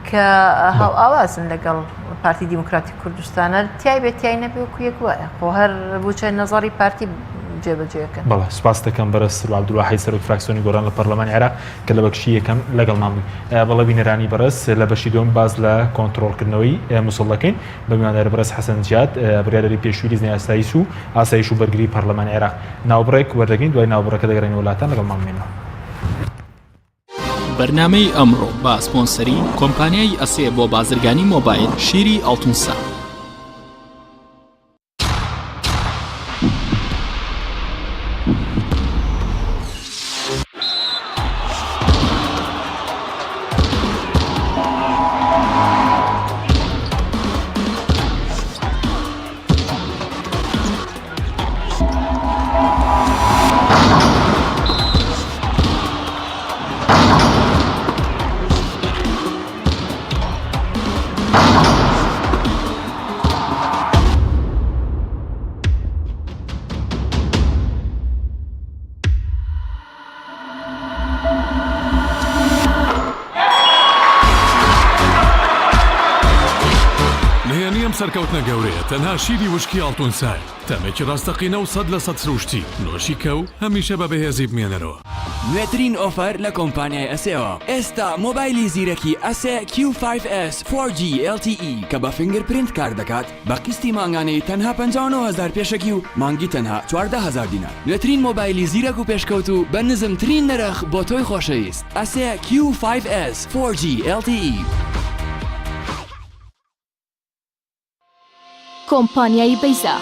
کە بەڵێ. هاوئاوازن لەگەڵ پارتی دیموکراتی کوردستانە تای بێت تای نەبێ وەکو یەک وایە خۆ هەر بوچە نەزەڕی پارتی جێبەجێکەن. بەڵێ سوپاست دەکەم بەڕێز سروە عەبدولواحید سەرۆک فراکسیۆنی گۆڕان لە پەرلەمانی عێراق کە لە بەکشی یەکەم لەگەڵمان بووی. بەڵێ بینەرانی بەڕێز لە بەشی دووەم باس لە کۆنتڕۆڵکردنەوەی موسڵ دەکەین بە میوانداری بەڕێز حەسەن جیاد بڕیارەری پێشووی لیژنەی ئاسایش و ئاسایش و بەرگری پەرلەمانی عێراق. ناوبڕێک وەردەگرین دوای ناوبڕەکە دەگەڕێینەوە لاتان لەگەڵمان بمێنەوە. بەرنامەی ئەمڕۆ بە سپۆنسەری کۆمپانیای ئەسێ بۆ بازرگانی مۆبایل شیری ئاڵتونسا. نهێنی ئەم سەرکەوتنە گەورەیە تەنها شیری وشکی ئاڵتون سایە، تامێکی ڕاستەقینە و 100% سروشتی، نۆشی کە و هەمیشە بە بەهێزی بمێنەرەوە. نوێترین offer لە کۆمپانیای ئەسێوە ئێستا مۆبایلی زیرەکی ئەسێ کیو فایڤ ئێس فۆر جی ئێڵ تی ئی کە بە fingerprint کار دەکات بە قیستی مانگانەی تەنها 59 هەزار پێشەکی و مانگی تەنها 14 هەزار دینار نوێترین مۆبایلی زیرەک و پێشکەوتوو بە نزمترین نرخ بۆ تۆی خۆشەویست ئەسێ کیو فایڤ ئێس فۆر جی ئێڵ تی ئی. کۆمپانیای بەیزا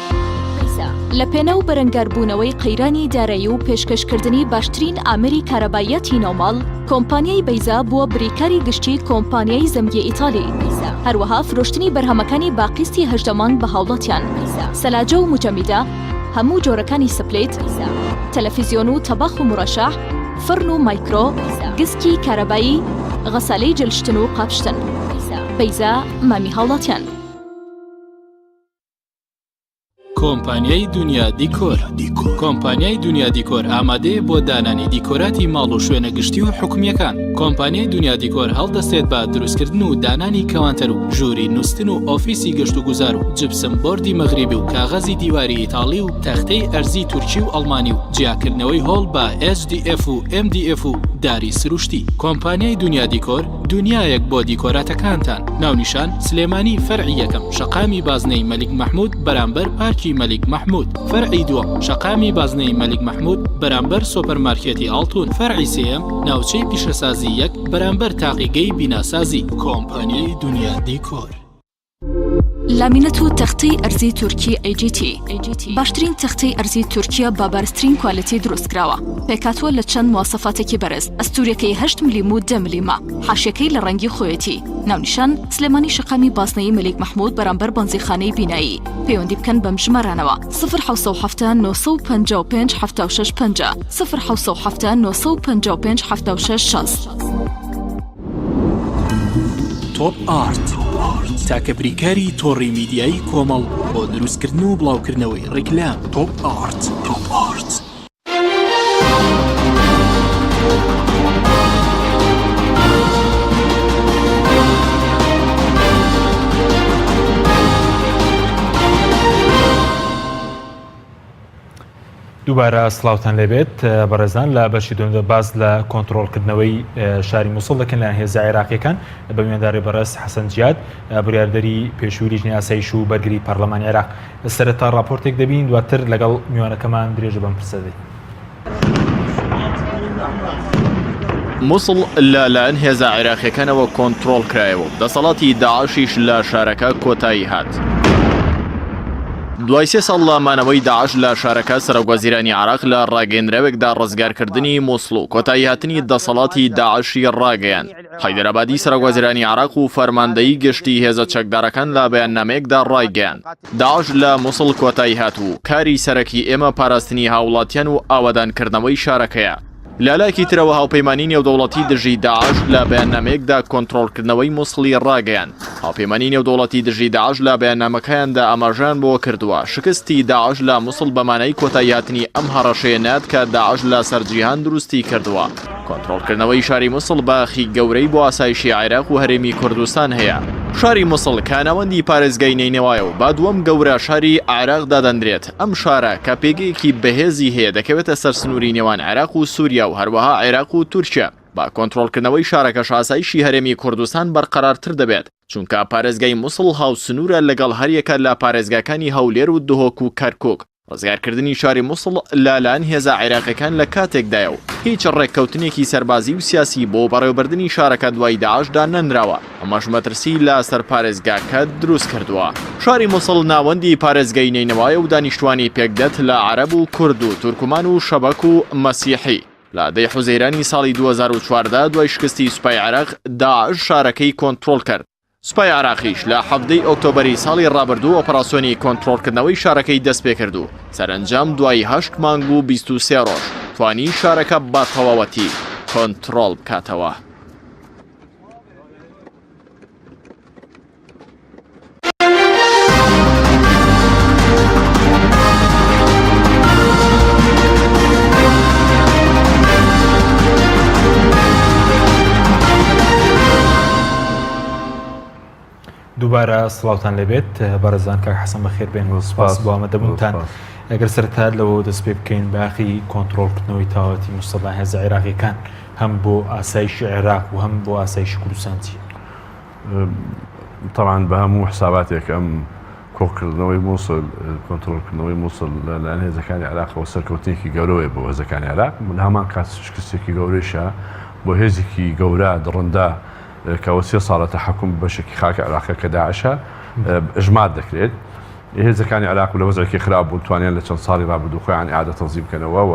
لە پێناو بەرەنگاربوونەوەی قەیرانی دارایی و پێشکەشکردنی باشترین ئامێری کارەباییاتی ناوماڵ، کۆمپانیای بەیزا بووە بریکاری گشتی کۆمپانیای زەمگی ئیتالی. هەروەها فرۆشتنی بەرهەمەکانی بە قیستی 18 مانگ بە هاوڵاتیان. سەلاجە و موجەمیدە، هەموو جۆرەکانی split، تەلەفیزیۆن و تەباخ و مورەشەح، فڕن و مایکرۆ، گسکی کارەبایی، غەسالەی جلشتن و قاپشتن. بەیزا مامی هاوڵاتیان. کۆمپانیای دونیا دیکۆر کۆمپانیای دونیا دیکۆر ئامادەیە بۆ دانانی دیکۆراتی ماڵ و شوێنە گشتی و حکومییەکان. کۆمپانیای دونیا دیکۆر هەڵدەستێت بە دروستکردن و دانانی کەوانتەر و ژووری نوستن و ئۆفیسی گەشتوگوزار و جپسم بۆردی مەغریبی و کاغەزی دیواری ئیتاڵی و تەختەی ئەرزی تورکی و ئەڵمانی و جیاکردنەوەی هۆڵ بە HDF و MDF و داری سروشتی. کۆمپانیای دونیا دیکۆر دونیایەک بۆ دیکۆراتەکانتان. ناونیشان، سلێمانی فەرعی یەکەم، شەقامی بازنەی مەلیک مەحمود بەرامبەر پارکی مەلیک مەحمود. فەرعی دووەم، شەقامی بازنەی مەلیک مەحمود بەرامبەر سۆپەرمارکێتی ئاڵتون. فەرعی سێیەم، ناوچەی پیشەسازی یەک بەرامبەر تاقیگەی بیناسازی. کۆمپانیای دونیا دیکۆر. لامینەت و تەختەی ئەرزی تورکی AGT باشترین تەختەی ئەرزی تورکیە بە بەرزترین quality دروستکراوە پێکهاتووە لە چەند مواسەفاتێکی بەرز ئەستوریەکەی هەشت ملیم و دە ملیمە حاشیەکەی لە ڕەنگی خۆیەتی ناونیشان سلێمانی شەقامی بازنەیی مەلیک مەحمود بەرامبەر بەنزیخانەی بینایی پەیوەندی بکەن بەم ژمارانەوە 0 955 76 50 0 955 76 60. تۆپ ئارت تاکە بریکاری تۆڕی میدیایی کۆمەڵ بۆ دروستکردن و بڵاوکردنەوەی ڕیکلام. تۆپ ئارت. تۆپ ئارت. دووبارە سڵاوتان لێبێت بەڕێزان لە بەشی دووەمدا باس لە کۆنترۆڵکردنەوەی شاری موسڵ دەکەن لە هێزە عێراقیەکان بە میوانداری بەڕێز حەسەن جیاد بڕیاردەری پێشووی لیژنەی ئاسایش و بەرگری پەرلەمانی عێراق سەرەتا ڕاپۆرتێک دەبین دواتر لەگەڵ میوانەکەمان درێژە بەم پرسە دەین. موسڵ لە لایەن هێزە عێراقیەکانەوە کۆنترۆڵ کرایەوە و دەسەڵاتی داعشیش لە شارەکە کۆتایی هات. دوای سێ ساڵ لە مانەوەی داعش لە شارەکە، سەرۆکوەزیرانی عێراق لە ڕاگەیەندراوێکدا ڕزگارکردنی موسڵ و کۆتاییهاتنی دەسەڵاتی داعشی ڕاگەیاند. حەیدەر عەبادی سەرۆکوەزیرانی عێراق و فەرماندەیی گشتی هێزە چەکدارەکان لە بەیاننامەیەکدا ڕایگەیاند، داعش لە موسڵ کۆتایی هات و کاری سەرەکی ئێمە پاراستنی هاوڵاتیان و ئاوەدانکردنەوەی شارەکەیە. لە لایەکی ترەوە هاوپەیمانی نێودەوڵەتی دژی داعش لە بەیاننامەیەکدا کۆنترۆڵکردنەوەی موسڵی ڕاگەیاند. هاوپەیمانی نێودەوڵەتی دژی داعش لە بەیاننامەکەیاندا ئاماژەیان بەوە کردووە، شکستی داعش لە موسڵ بە مانای کۆتاییهاتنی ئەم هەڕەشەیە نایەت کە داعش لە سەر جیهان دروستی کردووە. کۆنترۆڵکردنەوەی شاری موسڵ بایەخی گەورەی بۆ ئاسایشی عێراق و هەرێمی کوردستان هەیە. شاری موسڵ کە ناوەندی پارێزگای نەینەوایە و بە دووەم گەورە شاری عێراق دادەنرێت، ئەم شارە کە پێگەیەکی بەهێزی هەیە دەکەوێتە سەر سنووری نێوان عێراق و سووریا و هەروەها عێراق و تورکیا، بە کۆنترۆڵکردنەوەی شارەکەش ئاسایشی هەرێمی کوردستان بەرقەرارتر دەبێت، چونکە پارێزگای موسڵ هاوسنوورە لەگەڵ هەریەکە لە پارێزگاکانی هەولێر و دهۆک و کەرکوک. ڕزگارکردنی شاری موسڵ لە لایەن هێزە عێراقیەکان لە کاتێکدایە و هیچ ڕێککەوتنێکی سەربازی و سیاسی بۆ بەڕێوەبردنی شارەکە دوای داعش دانەنراوە، ئەمەش مەترسی لە سەر پارێزگاکە دروست کردووە. شاری موسڵ ناوەندی پارێزگای نەینەوایە و دانیشتوانی پێکدێت لە عەرەب و کورد و تورکمان و شەبەک و مەسیحی. لە دەی حوزەیرانی ساڵی 2014 دوای شکستی سوپای عێراق، داعش شارەکەی کۆنترۆڵ کرد. سوپای عێراقیش لە حەڤدەی ئۆکتۆبەری ساڵی ڕابردوو ئۆپەراسیۆنی کۆنترۆڵکردنەوەی شارەکەی دەستپێکرد و سەرەنجام دوای هەشت مانگ و 23 ڕۆژ توانی شارەکە بە تەواوەتی کۆنترۆڵ بکاتەوە. دووبارە سڵاوتان لێبێت بەڕێزان کاک حەسەن بەخێر بێن و سپاس بۆ ئامادەبوونتان. ئەگەر سەرەتا لەوە دەست پێ بکەین باخی کۆنترۆڵکردنەوەی تەواوەتی موسڵ لە هێزە عێراقیەکان هەم بۆ ئاسایشی عێراق و هەم بۆ ئاسایشی کوردستان چییە؟ تەبعەن بە هەموو حساباتێک ئەم کۆکردنەوەی مووسڵ، کۆنترۆڵکردنەوەی مووسڵ لەلایەن هێزەکانی عێراقەوە سەرکەوتنێکی گەورەیە بۆ هێزەکانی عێراق، لە هەمان کات شکستێکی گەورەیشە بۆ هێزێکی گەورە دڕندە کە ئەوە سێ ساڵە تەحەکوم بە بەشێکی خاکی عێراقە کە داعشە ئەژمار دەکرێت. هێزەکانی عێراق لە وەزعێکی خراپ بوون، توانیان لە چەند ساڵی ڕابردوو خۆیان ئیعادە تەنزیم بکەنەوە و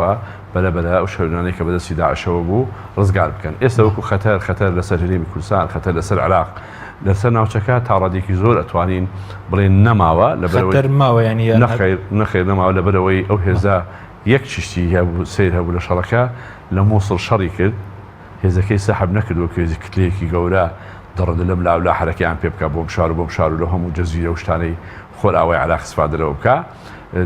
بەرە بەرە ئەو شوێنانەی کە بەدەستی داعشەوە بوو ڕزگار بکەن. ئێستا وەکو خەتەر، خەتەر لەسەر هەرێمی کوردستان، خەتەر لەسەر عێراق، لەسەر ناوچەکە تا ڕادەیەکی زۆر ئەتوانین بڵێین نەماوە، لەبەرئەوەی خەتەر ماوە یانی یان نەخەیر، نەخەیر نەماوە، لەبەرئەوەی ئەو هێزە یەک چشتی هەبوو سەیر هەبوو لە شەڕەکە، لە مووسڵ شەڕی کرد، هێزەکەی سەحب نەکرد وەک هێزی کتلەیەکی گەورە دڕندە لەم لاو لا حەرەکەیان پێ بکا بۆم شار و بۆم شار و لەو هەموو جەزیرە و شتانەی خۆرئاوای عێراق ئیستفادە لەوە بکا.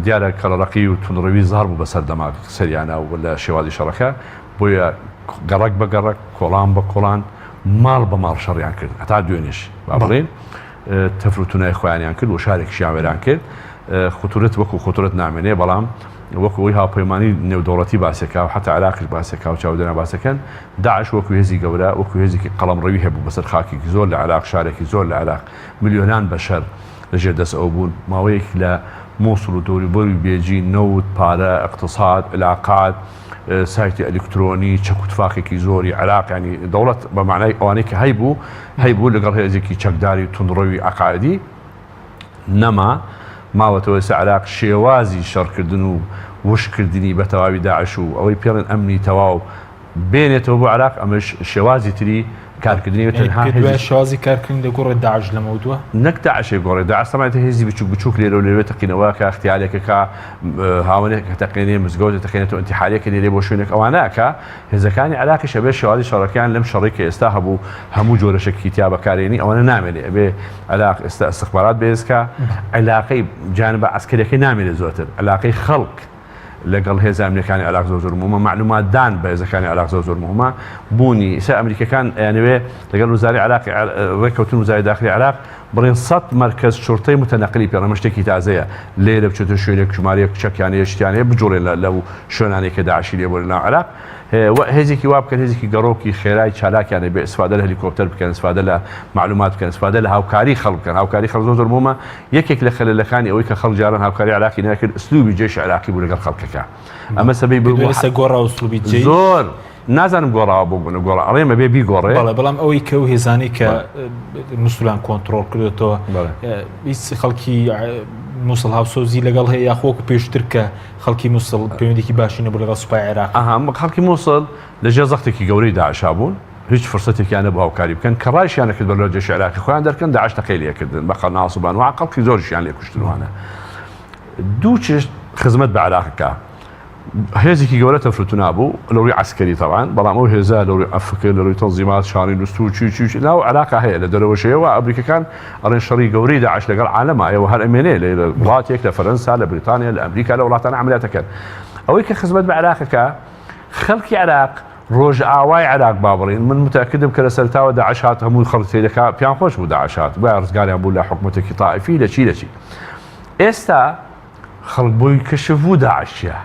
دیارە کەڵەڕەقی و توندڕەوی زاڵ بوو بەسەر دەماغ سەریانا و لە شێوازی شەڕەکە، بۆیە گەڕەک بە گەڕەک، کۆڵان بە کۆڵان، ماڵ بە ماڵ شەڕیان کرد هەتا دوێنێش با بڵێین تەفر و تونای خۆیانیان کرد و شارێکیشیان وێران کرد. خطورەت وەکو خطورەت نامێنێ بەڵام وەکو ئەوەی هاوپەیمانی نێودەوڵەتی باسێکا و حەتا عێراقیش باسێکا و چاودێران باسەکەن داعش وەکو هێزی گەورە وەکو هێزێکی قەڵەمڕەوی هەبوو بەسەر خاکێکی زۆر لە عێراق شارێکی زۆر لە عێراق ملیۆنان بەشەر لەژێر دەست ئەو بوون ماوەیەک لە مووسڵ و دەوروبەری بێجی نەوت پارە اقتصاد علاقات سایتی ئەلیکترۆنی چەک و تفاقێکی زۆری عێراق ینی دەوڵەت بە معنای ئەوانەی کە هەیبوو هەیبوو لەگەڵ هێزێکی چەکداری توندڕەوی عەقائیدی نەما، ماوەتەوە ئێستا عێراق شێوازی شەڕکردن و وشککردنی بە تەواوی داعش و ئەوەی پێڵێن ئەمنی تەواو بێنێتەوە بۆ عێراق ئەمەش شێوازی تری کارکردنی و تەنها پێت وایە شێوازی کارکردن دەگۆڕێت داعش لەمەودوا؟ نەک داعشێ گۆڕێ داعش تەمای هێزی بچوک بچوک لێرە و لەوێ تەقینەوە کە اختیارێکەکە هاوەنێک کە تەقێنێ مزگەوتێ تەقێنێتەوە انتحاریەکە لێرێ بۆ شوێنێک ئەوانە ئەکا هێزەکانی عێراقیش ئەبێ شێوازی شەڕەکەیان لەم شەڕەی کە ئێستا هەبوو هەموو جۆرە شەکی تیا بەکارێنی ئەوانە نامێنێ ئەبێ عێراق ئێستا ئیستخبارات بەهێز کا علاقەی جانبە عەسکەریەکەی نامێنێ زۆرتر علاقەی خەڵک لەگەڵ هێزە ئەمنیەکانی عێراق زۆر زۆر مهمە معلومات دان بە هێزەکانی عێراق زۆر زۆر مهمە بوونی ئێستا ئەمریکەکان ئەیانەوێ لەگەڵ وزاری عێراق ڕێککەوتن وزاری داخلی عێراق بڵێن سەد مەرکەز شورتەی متەنەقلی پێ ئەمە شتێکی تازەیە لێرە بچێتە شوێنێک ژمارەیەک چەکیان هەیە شتیان هەیە بجوڵێن لەو شوێنانەی کە داعشی لێ بووە لەناو عێراق هێزێکی وا بکەن هێزێکی گەڕۆکی خێرای چالاکیان هەبێ ئیسفادە لە هەلیکۆپتەر بکەن ئیسفادە لە معلومات بکەن ئیسفادە لە هاوکاری خەڵک بکەن هاوکاری خەڵک زۆر زۆر مهمە یەکێک لە خەلەلەکانی ئەوەی کە خەڵک جاران هاوکاری عێراقی ناکرد ئسلوبی جەیش عێراقی بوو لەگەڵ خەڵکەکە ئەمە سەبەی بوو گۆڕا ئسلوبی جەیش زۆر نازانم گۆڕاوە بۆ بوون گۆڕا ئەڵێم ئەبێ بیگۆڕێ بەڵێ بەڵام ئەوەی کە ئەو هێزانەی کە موسڵیان کۆنتڕۆڵ کردێتەوە هیچ خەڵکی موسڵ هاوسۆزی لەگەڵ هەیە یاخۆکو پێشتر کە خەڵکی موسڵ پەیوەندێکی باشی نەبوو لەگەڵ سوپای عێراق. ئەها خەڵکی موسڵ لە ژێر زەختێکی گەورەی داعشا بوون هیچ فرسەتێکیان نەبوو هاوکاری بکەن کە ڕایشیان نەکرد بەرلە جەیشی عێراقی خۆیان دەرکەن داعش تەقەی لێکردن بە قەناس و بانوا خەڵکی زۆریشیان لێ کوشتن وانە دوو چشت خزمەت بە عێراق کا هێزێکی گەورە تەفروتونا بوو لە ڕووی عەسکەری تەبعەن بەڵام ئەو هێزە لە ڕووی فکر لە ڕووی تەنزیمات شانەی نوستوو چی چی چی ناو عێراقا هەیە لە دەرەوەش هەیە و ئەمریکەکان ئەڵێن شەڕی گەورەی داعش لەگەڵ عالەما ئێوە هەر ئەمێنێ لە وڵاتێک لە فەرەنسا لە بریتانیا لە ئەمریکا لە وڵاتان عەمەلیاتەکەن ئەوەی کە خزمەت بە عێراقەکە خەڵکی عێراق ڕۆژئاوای عێراق با بڵێین من متەکدم کە لە سەرتاوە داعش هات هەموو خەڵک سەیرەکە پیان خۆش بوو داعش هات گوایە ڕزگاریان بوو لە حکومەتێکی تائیفی لە چی لە چی ئێستا خەڵک بۆی کەشف بوو داعش چیە؟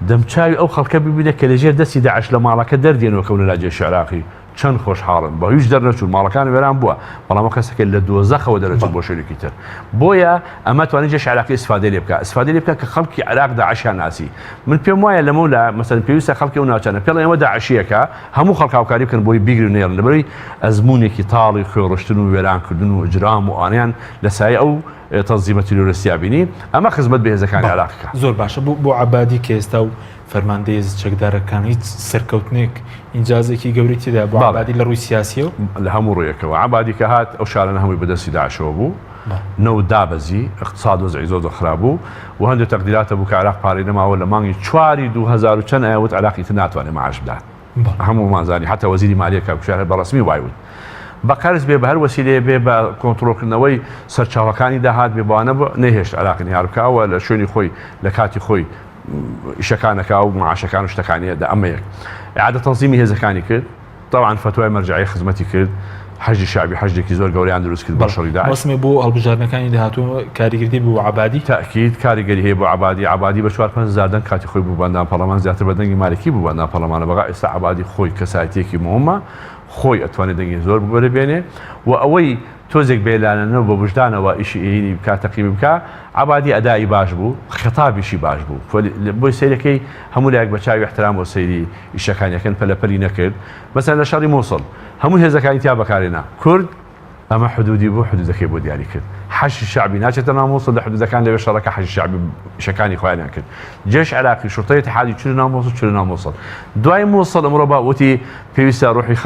دەمچاوی ئەو خەڵکە ببینە کە لەژێر دەستی داعش لە ماڵەکە دەردێن و کەونە لا جێشی عێراقی چەند خۆشحاڵن بە هیچ دەرنەچوون ماڵەکان وێران بووە بەڵام ئەو کەسەکە لە دۆزەخەوە دەرەچوو بۆ شوێنێکی تر بۆیە ئەمە توانی جێش عێراقی ئیسفادەی لێ بکە ئیسفادەی لێ بکە کە خەڵکی عێراق داعشیان ناسی من پێم وایە لەمەولا مەسەلەن پێویستە خەڵکی ئەو ناوچانە پێڵێن ئێوە داعشیەکە هەموو خەڵک هاوکاری بکەن بۆی بیگرن و نەیەڵن لەبەرەوەی ئەزموونێکی تاڵی خوێڕشتن و وێرانکردن و ئیجرام و ئەوانەیان لە سایەی ئەو تەنزیمە تیرۆرستیا بینی ئەمە خزمەت بە هێزەکانی عێراق کە. زۆر باشە بۆ بۆ عەبادی کە ئێستا و فەرماندەی هێزە چەکدارەکان هیچ سەرکەوتنێک ئینجازێکی گەورەی تێدا بۆ عەبادی لە ڕووی سیاسیەوە؟ لە هەموو ڕوویەکەوە عەبادی کە هات ئەو شارانە هەمووی بەدەستی داعشەوە بوو نەوت دابەزی اقتصاد وەزعی زۆر زۆر خراپ بوو و هەندێک تەقدیرات هەبوو کە عێراق پارەی نەماوە لە مانگی چواری 2000 و چەند ئەیان وت عێراق ئیتر ناتوانێت معاش بدات هەموومان زانی حتا وەزیری مالیە کاک وشیار هەر بە ڕەسمی وای وت بە قەرز بێ بە هەر وەسیلەیە بێ بە کۆنتڕۆڵکردنەوەی سەرچاوەکانی داهات بێ بەوانە بۆ نەیهێشت عێراق انهیار بکا و لە شوێنی خۆی لە کاتی خۆی ئیشەکانەکا و معاشەکان و شتەکانی ئەدا ئەمە یەک ئیعادە تەنزیمی هێزەکانی کرد طبعا فتوای مەرجعی خزمەتی کرد. حەشدی شەعبی حەشدێکی زۆر گەورەیان دروست کرد بۆ شەڕی داعش. مەسمێ بۆ هەڵبژاردنەکانی داهاتوو کاریگەری بۆ عەبادی؟ تەئکید کاریگەری هەیە بۆ عەبادی، عەبادی بە چوار 5000 دەنگ کاتی خۆی بوو بە ئەندام پەڕلەمان زیاتر بە دەنگی مالکی بوو بە ئەندام پەڕلەمانە بەغا ئێستا عەبادی خۆی کەسایەتیەکی مهمە خۆی ئەتوانێ دەنگی زۆر بگۆرە بێنێ و ئەوەی تۆزێک بێلانەنە و بە وژدانەوە ئیشی ئێینی بکا تەقیمی بکا عەبادی ئەدائی باش بوو خیتابیشی باش بوو بۆی سەیرەکەی هەموو لایەک بە چاوی ئیحترامەوە سەیری ئیشەکانی ئەکەن پەلەپەلی نەکرد مەسەلەن لە شەڕی موسڵ هەموو هێزەکانی تیا بەکارهێنا کورد ئەمە حدودی بوو حدودەکەی بۆ دیاری کرد حەشی شەعبی ناچێتە ناو موسڵ لە حدودەکان لەوێ شەڕەکە حەشی شەعبی ئیشەکانی خۆیانیان کرد جێش عێراقی شورتەی ئیتحادی چونە ناو موسڵ چونە ناو موسڵ دوای موسڵ ئەمڕۆ با وتی پێویستە ڕۆحی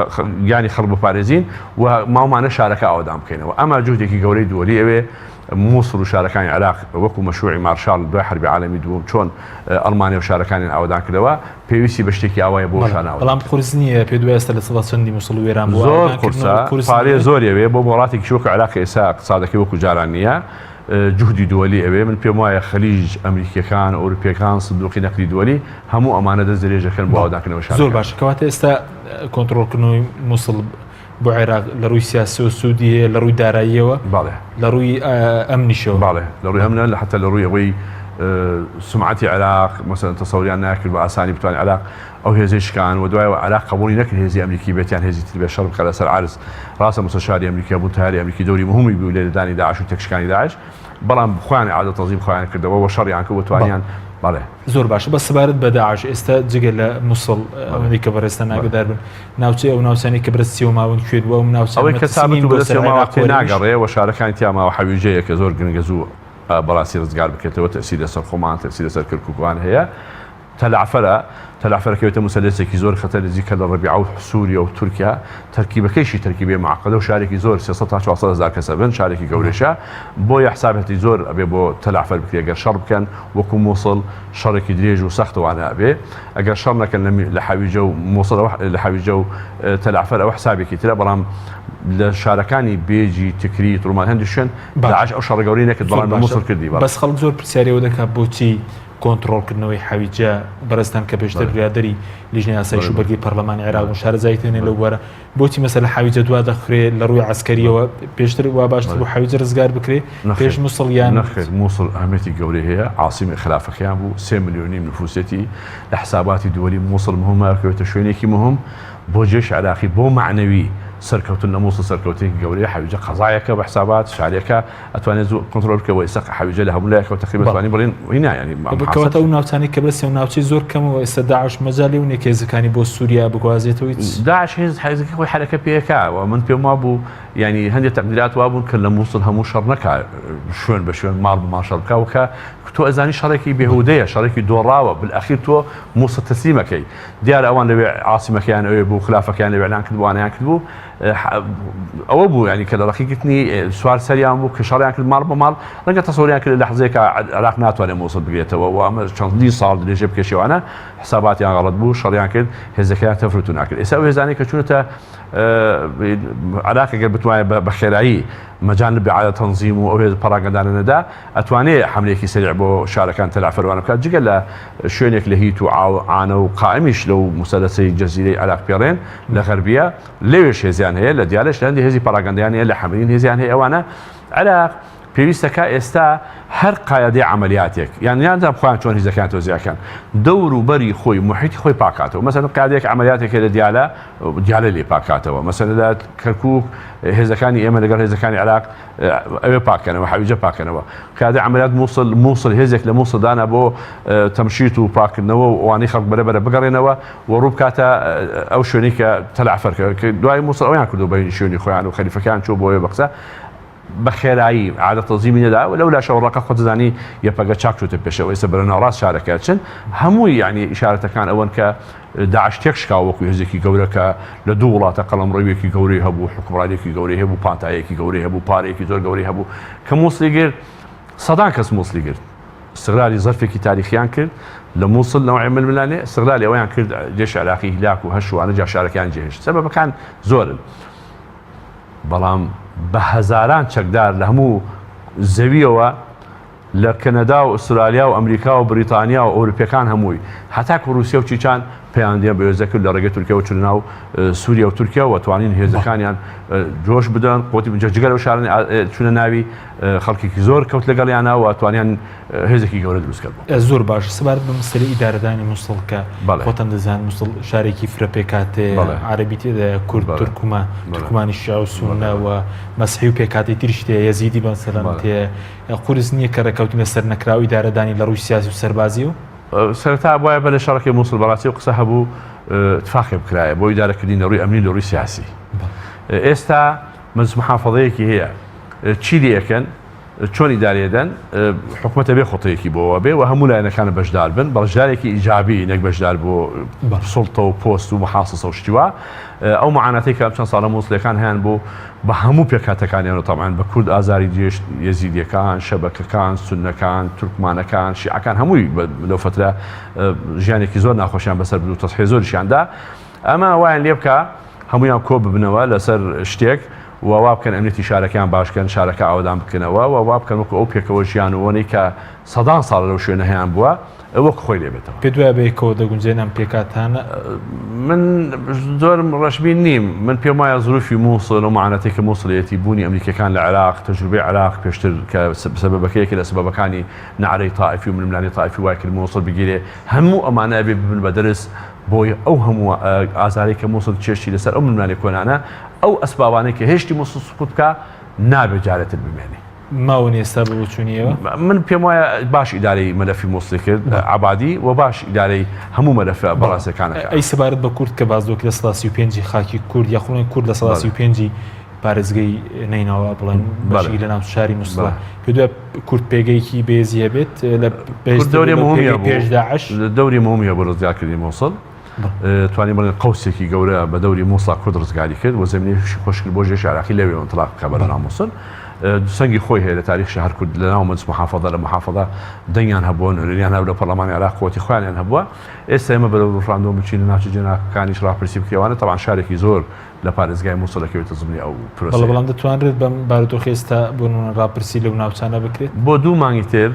گیانی خەڵک بپارێزین و ماومانە شارەکە ئاوەدان بکەینەوە ئەمە جوهدێکی گەورەی دووەلی ئەوێ موسڵ و شارەکانی عێراق وەکو مەشروعی مارشال دوای حەربی عالەمی دووەم چۆن ئەڵمانیا و شارەکانیان ئاوەدان کردەوە پێویستی بە شتێکی ئاوایە بۆ شار ئاوەدان بەڵام قورس نییە پێت وایە ئێستا لە سەدا چەندی موسڵ وێران بووە زۆر ئاوەدان قورسە کردنەوە قورس پارەی نییە؟ زۆری ئەوێ بۆ وڵاتێکیش وەکو عێراق ئێستا اقتصادەکەی وەکو جاران نییە جوهدی دووەلی ئەوێ من پێم وایە خەلیج ئەمریکیەکان ئەوروپیەکان سندوقی نەقدی دووەلی هەموو ئەمانە دەست درێژ دەکەن بۆ بەڵێ ئاوەدانکردنەوەی زۆر شارەکان. باشە کەواتە ئێستا کۆنتڕۆڵکردنەوەی موسڵ بۆ عێراق لە ڕووی سیاسیەوە سوودی هەیە لە ڕووی داراییەوە بەڵێ. لە ڕووی ئەمنیشەوە. بەڵێ لە ڕووی ئەمنە حتا لە ڕووی ئەوەی سومعەتی عێراق مەسەلەن تەسەوریان ناکرد بە ئاسانی بتوانێت عێراق ئەو هێزەی شکان و دوایەوە عێراق قبوڵی نەکرد هێزی ئەمریکی بێت یان هێزی تر بێت شەڕ بکات لەسەر عەرز ڕاستە مستەشاری ئەمریکا بوون تەیاری ئەمریکی دەوری مهمی بوو لە لێدانی داعش و تێکشکانی داعش بەڵام خۆیان ئیعادە تەنزیم خۆیان کردەوە و شەڕیان کرد و توانیان بەڵێ. زۆر باشە بەس سەبارەت بە داعش ئێستا جگە لە موسڵ ئەوەندەی کە بەڕێزتان ئاگادار بن ناوچەی ئەو ناوچانەی کە بەدەستیەوە ماون کوێن و ئەو ناوچانە ئەوەی کە مەترسی سابت نین و بۆ سەر بەدەستیەوە ماوە عێراق تێ و هەرێمیش؟ ناگەڕێ و شارەکانی تیا ماوە حەویجەیە کە زۆر گرنگە زوو بەڕاستی ڕزگار بکرێتەوە تەئسیر لەسەر خۆمان تەئسیر لەسەر کەرکوک وان هەیە تەلەعفەرە، تەلەعفەر ئەکەوێتە موسەلەسێکی زۆر خەتەر نزیکە لە ڕەبیعە و سوریە و تورکیا، تەرکیبەکەیشی تەرکیبەی معقدە و شارێکی زۆر 300 تا 400 هەزار کەس ئەبن، شارێکی گەورەیشە، بۆیە حساباتی زۆر ئەبێ بۆ تەلەعفەر بکرێ گەر شەڕ بکەن وەکو موسڵ شەڕێکی درێژ و سەخت وانە ئەبێ، ئەگەر شەڕ نەکەن لە حەویجە و موسڵ ئەوە لە حەویجە و تەلەعفەر ئەوە حسابێکی ترە، بەڵام لە شارەکانی بێجی، تکریت، ڕومان هەندێک شوێن داعش ئەو شەڕە گەورەی نەکرد زۆر بەڵام لە باشە موسڵ کردی بەڵێ. بەس خەڵک زۆر پرسیاری ئەوە دەکات بۆچی کۆنتڕۆڵکردنەوەی حەویجە، بەڕێزتان کە پێشتر برادەری لیژنەی ئاسایش و بەرگری پەرلەمانی عێراق بوون شارەزاییتان هەیە لەو بوارە، بۆچی مەسەلە حەویجە دوا دەخرێ لە ڕووی عەسکەرییەوە پێشتر وا باشتر بوو حەویجە ڕزگار بکرێ پێش موسڵ یان؟ نەخێر موسڵ ئەهمیەتی گەورەی هەیە، عاسیمی خلافەکەیان بوو، سێ ملیۆن نیم نفوسێتی، لە حساباتی دووەلی موسڵ مهمە، ئەکەوێتە شوێنێکی مهم بۆ جێش عێراقی بۆ مەعنەوی سەرکەوتن لە موسڵ سەرکەوتنێکی گەورەیە، حەویجە قەزایەکە بە حسابات شارێکە، ئەتوانێت زوو کۆنترۆل بکە وە ئێستا حەویجە لە هەموو لایەکەوە تقریبا توانی بڵێن هینا یانی کەواتە ئەو ناوچانەی کە بەسێ و ناوچەی زۆر کەمەوە ئێستا داعش مەجالی و نییە کە هێزەکانی بۆ سووریا بگوازێتەوە هیچ داعش هێز حیزەکەی خۆی حەرەکە پێکا و من پێم وابوو یانی هەندێک تەقدیرات وابوون کە لە مووسڵ هەموو شەڕ نەکا شوێن بە شوێن ماڵ بە ماڵ شەڕ بکا وکە تۆ ئەزانی شەڕێکی بێهودەیە شەڕێکی دۆڕاوە بالئەخیر تۆ مووسڵ تەسلیمەکەی دیارە ئەوان لەوێ عاسیمەکەیان ئەوێ بوو خلافەکەیان لەوێ ئیعلان کردبوو ئەوانەیان کردبوو ئەوە بوو ینی کە لە ڕقی گرتنی سوار سەریان بوو کە شەڕیان کرد ماڵ بە ماڵ ڕەنگە تەسەوریان کرد لە لەحزەیەکا عێراق ناتوانێت مووسڵ بگرێتەوە و ئەمە چەندین ساڵ درێژە بکێشێوانە حساباتیان غەڵەت بوو شەڕیان کرد هێزەکەیان تەفرتو ناکرد ئێستا ئەو هێزانەی کە چوونەتە عێراق گەر بتوانێت بە خێرایی مەجان بە عادە تەنزیم و ئەو هێز پەراگەندانە نەدا ئەتوانێ حملێکی سەریع بۆ شارەکان تەلەعفەروانە بکات جگە لە شوێنێک لە هیت و عانە و قائمیش لەو موسەلەسەی جەزیرەی عێراق پێڕێن لە غەربیە لەوێش هێزیان هەیە، لە دیالەش لە هەندێ هێزی پەڕاگەندەیان هەیە، لە حەمرین هێزیان هەیە ئەوانە عێراق پێویستە کا ئێستا هەر قایادەی عەمەلیاتێک یان یان خۆیان چۆن هیزەکان تۆزیاکەن دەور و بەری خۆی محیطی خۆی پاکاتەوە مەسەلەن قیادەیەک عەمەلیاتێک هەیە لە دیالە دیالە لێ پاکاتەوە مەسەلەن لە کەرکوک هێزەکانی ئێمە لەگەڵ هێزەکانی عێراق ئەوێ پاکەنەوە حەویجە پاکەنەوە قیادەی عەمەلیات موسڵ موسڵ هێزێک لە موسڵ دانا بۆ تەمشیت و پاکردنەوە و ئەوانەی خەڵک بەرە بەرە بگەڕێنەوە و ڕوو بکاتە ئەو شوێنەی کە تەلەعفەر کە دوای موسڵ ئەویان کردو بە شوێنی خۆیان و خەلیفەکان چوو بۆیە بە قسە بە خێرایی عادە تەزیمی نەدا و لەو لاشەوە ڕەقە خۆت دەزانی یەپەگە چاک چووتە پێشەوە ئێستا بەرەو ناوەڕاست شارەکە چن هەمووی یعنی ئیشارەتەکان ئەوەن کە داعش تێک شکاوە وەکو هێزێکی گەورە کە لە دوو وڵاتە قەڵەمڕەویەکی گەورەی هەبوو حوکمڕانیەکی گەورەی هەبوو پانتایەکی گەورەی هەبوو پارەیەکی زۆر گەورەی هەبوو کە موسڵی گرت سەدان کەس موسڵی گرت استغلالی زەرفێکی تاریخیان کرد لە موسڵ نەوعێ ململانێ استغلالی ئەویان کرد جێش عێراقی هیلاک و هەش وانە جا شارەکەیان جێهێشت سەبەبەکان زۆرن بەڵام بە هەزاران چەکدار لە هەموو زەویەوە لە کەنەدا و ئوسترالیا و ئەمریکا و بریتانیا و ئەوروپیەکان هەمووی هەتاکو ڕوسیا و چیچان پەیوەندیان بەهێزە کرد لە ڕێگەی تورکیاوە چوونە ناو سووریا و تورکیا و توانین هێزەکانیان جۆش بدەن قوتی جگە لەو شارانەی چوونە ناوی خەڵکێکی زۆر کەوت لەگەڵیانە و توانیان هێزێکی گەورە دروست کرد. زۆر باش سەبارەت بە مەسەلەی ئیدارەدانی موسڵ کە خۆتان دەزان موسڵ شارێکی فرە پێکهاتەیە عەرەبی تێدایە کورد تورکمان تورکمانی شیعە و سوننە و مەسیحی و پێکهاتەی تریش تێیە یەزیدی مەسەلەن تێیە قورس نییە کە ڕێککەوتن لەسەر نەکراوە ئیدارەدانی لە ڕووی سیاسی و سەربازی و سەرەتا ئەبوایە بەر لە شەڕەکەی موسڵ بەڕاستی ئەو قسە هەبوو تفاقێ بکرایە بۆ ئیدارەکردنی لە ڕووی ئەمنی لە ڕووی سیاسی ئێستا مەجلس محافەزەیەکی هەیە چی لێ ئەکەن چۆن ئیدارەی ئەدەن حکومەتە بێ خۆتەیەکی بۆوە بێ و هەموو لایەنەکانە بەشدار بن بەشدارێکی ئیجابی نەک بەشدار بۆ سوڵتە و پۆست و محاسسە و شتی وا ئەو معاناتەی کە ئەم چەند ساڵە موسڵیەکان هەیان بوو بە هەموو پێکهاتەکانیان و تەبعەن بە کورد ئازاری گێشت، یەزیدیەکان، شەبەکەکان، سوننەکان، تورکمانەکان، شیعەکان هەمووی لەو فەترە ژیانێکی زۆر ناخۆشیان بەسەر برد و تەزحیە زۆریشیان دا. ئەمە وایان لێ بکا هەموویان کۆ ببنەوە لەسەر شتێک و وا بکەن ئەمنیەتی شارەکەیان باش کەن، شارەکە ئاوەدان بکەنەوە و وا بکەن وەکو ئەو پێکەوە ژیانەوەنەی کە سەدان ساڵە لەو شوێنە هەیان بووە وەک خۆی لێ بێتەوە. پێت وایە بەیەکەوە دەگونجێن ئەم پێکهاتانە؟ من زۆرم ڕەشبین نیم. من پێم وایە زروفی مووسڵ و معاناتەی کە مووسڵ هەیەتی، بوونی ئەمریکییەکان لە عێراق، تەجروبەی عێراق پێشتر کە سەبەبەکە یەکێ لە سەبەبەکانی نەعرەی تائیفی و ململانێی تائیفی وای کرد مووسڵ بگیرێ، هەموو ئەمانە ئەبێ ببن بە دەرس بۆی ئەو هەموو ئازارەی کە مووسڵ چێشتی لەسەر ئەو ململانێ کۆنانە، ئەو ئەسبابانەی کە هێشتی مووسڵ سقووت بکا نابێ جارێتر بمێنێ. ماون ئێستا بە بۆچوونی ئێوە؟ من پێم وایە باش ئیدارەی مەلەفی مووسڵی کرد عەبادی و باش ئیدارەی هەموو مەلەفە بەڕاسیەکان ئەکا. ئەی سەبارەت بە کورد کە باس لەوە کرد 35% ی خاکی کورد یاخود بڵێن کورد 35% ی پارێزگەی نەینەوا بڵێن بەشێکی لە ناو شاری مووسڵە پێت وایە کورد پێگەیەکی بەهێزی هەبێت لە کورد دەوری مهمی هەبوو پێش داعش؟ دەوری مهمی هەبوو ڕزگارکردنی مووسڵ. توانی بڵێن قەوسێکی گەورە بە دەوری مووسڵا کورد ڕزگاری کرد و زەمینەیەکی خۆش کرد بۆ جێشی عێراقی لەوێ ئینتڵاق بکا بەرەو ناو مووسڵ. سەنگی خۆی هەیە لە تاریخشا هەر کورد لە ناو مەجلس محافەزە لە محافەزە دەنگیان هەبووە نوێنەریان هەبوو لە پەرلەمانی عێراق قوتی خۆیانیان هەبووە ئێستا ئێمە بەرەو ڕیفراندۆم بچین لە ناوچە جێناکۆکانیش ڕاپرسی بکرێ وانە تەبعەن شارێکی زۆر لە پارێزگای مووسڵ دەکەوێتە زمنی ئەو بەڵێ پرۆسەیە. بەڵام دەتوانرێت بەم بارودۆخی ئێستا بۆ نموونە ڕاپرسی لەو ناوچانە بکرێت؟ بۆ دوو مانگی تر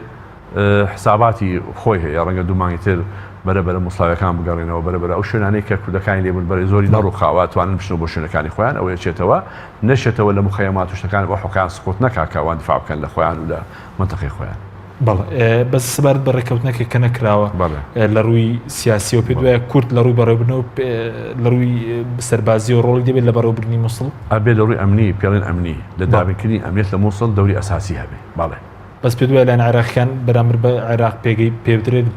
حساباتی خۆی هەیە، ڕەنگە دوو مانگی تر بەرە بەرە موسڵاویەکان بگەڕێنەوە، بەرە بەرە ئەو شوێنانەی کە کوردەکانی لێ بوون بەرەی زۆری نەڕووخاوە ئەتوانن بچنەوە بۆ شوێنەکانی خۆیان، ئەوە ئەچێتەوە نەشێتەوە لە موخەیەمات و شتەکان ئەوە حەقیان سقوت نەکا کە ئەوان دیفاع بکەن لە خۆیان و لە مەنتەقەی خۆیان. بەڵێ بەس سەبارەت بە ڕێککەوتنەکە کە نەکراوە لە ڕووی سیاسیەوە پێت وایە کورد لە ڕووی بەڕێوەبردنەوە لە ڕووی سەربازیەوە ڕۆڵی دەبێت لە بەڕێوەبردنی موسڵ؟ ئەبێ لە ڕووی ئەمنی پێڵێن ئەمنی لە دابینکردنی ئەمنیەت لە موسڵ دەوری ئەساسی هەبێ بەڵێ. بەس پێت وایە لایەنە عێراقیەکان بەرامبەر بە عێراق پێگەی پێ بدرێت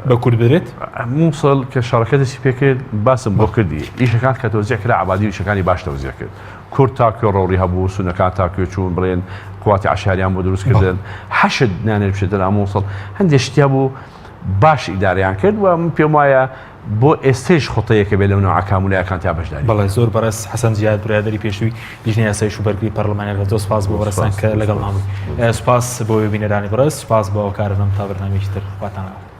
بە کورد بدرێت؟ مووسڵ کە شەڕەکە دەستی پێکرد باسم بۆ کردی ئیشەکان کە تەوزیع کرا عەبادی ئیشەکانی باش تەوزیع کرد کورد تا کوێ ڕۆڵی هەبوو سونەکان تا کوێ چوون بڵێن قواتی عەشاریان بۆ دروست کردن حەشد نانێت بچێتە ناو مووسڵ هەندێک شتی هەبوو باش ئیدارەیان کرد و من پێم وایە بۆ ئێستەیش خوتەیەکە بێ لەو نەوعە کامولایەکان تیا بەشداری بەڵێ زۆر بەڕێز حەسەن جیاد برادەری پێشووی لیژنەی ئاسایش و بەرگری پەرلەمانی عێراق زۆر سوپاس بۆ بەڕێزتان کە لەگەڵمان بووی سوپاس بۆ بینەرانی بەڕێز سوپاس بۆ هاوکارانم تا بەرنامەیەکی تر خواتان لەگەڵ.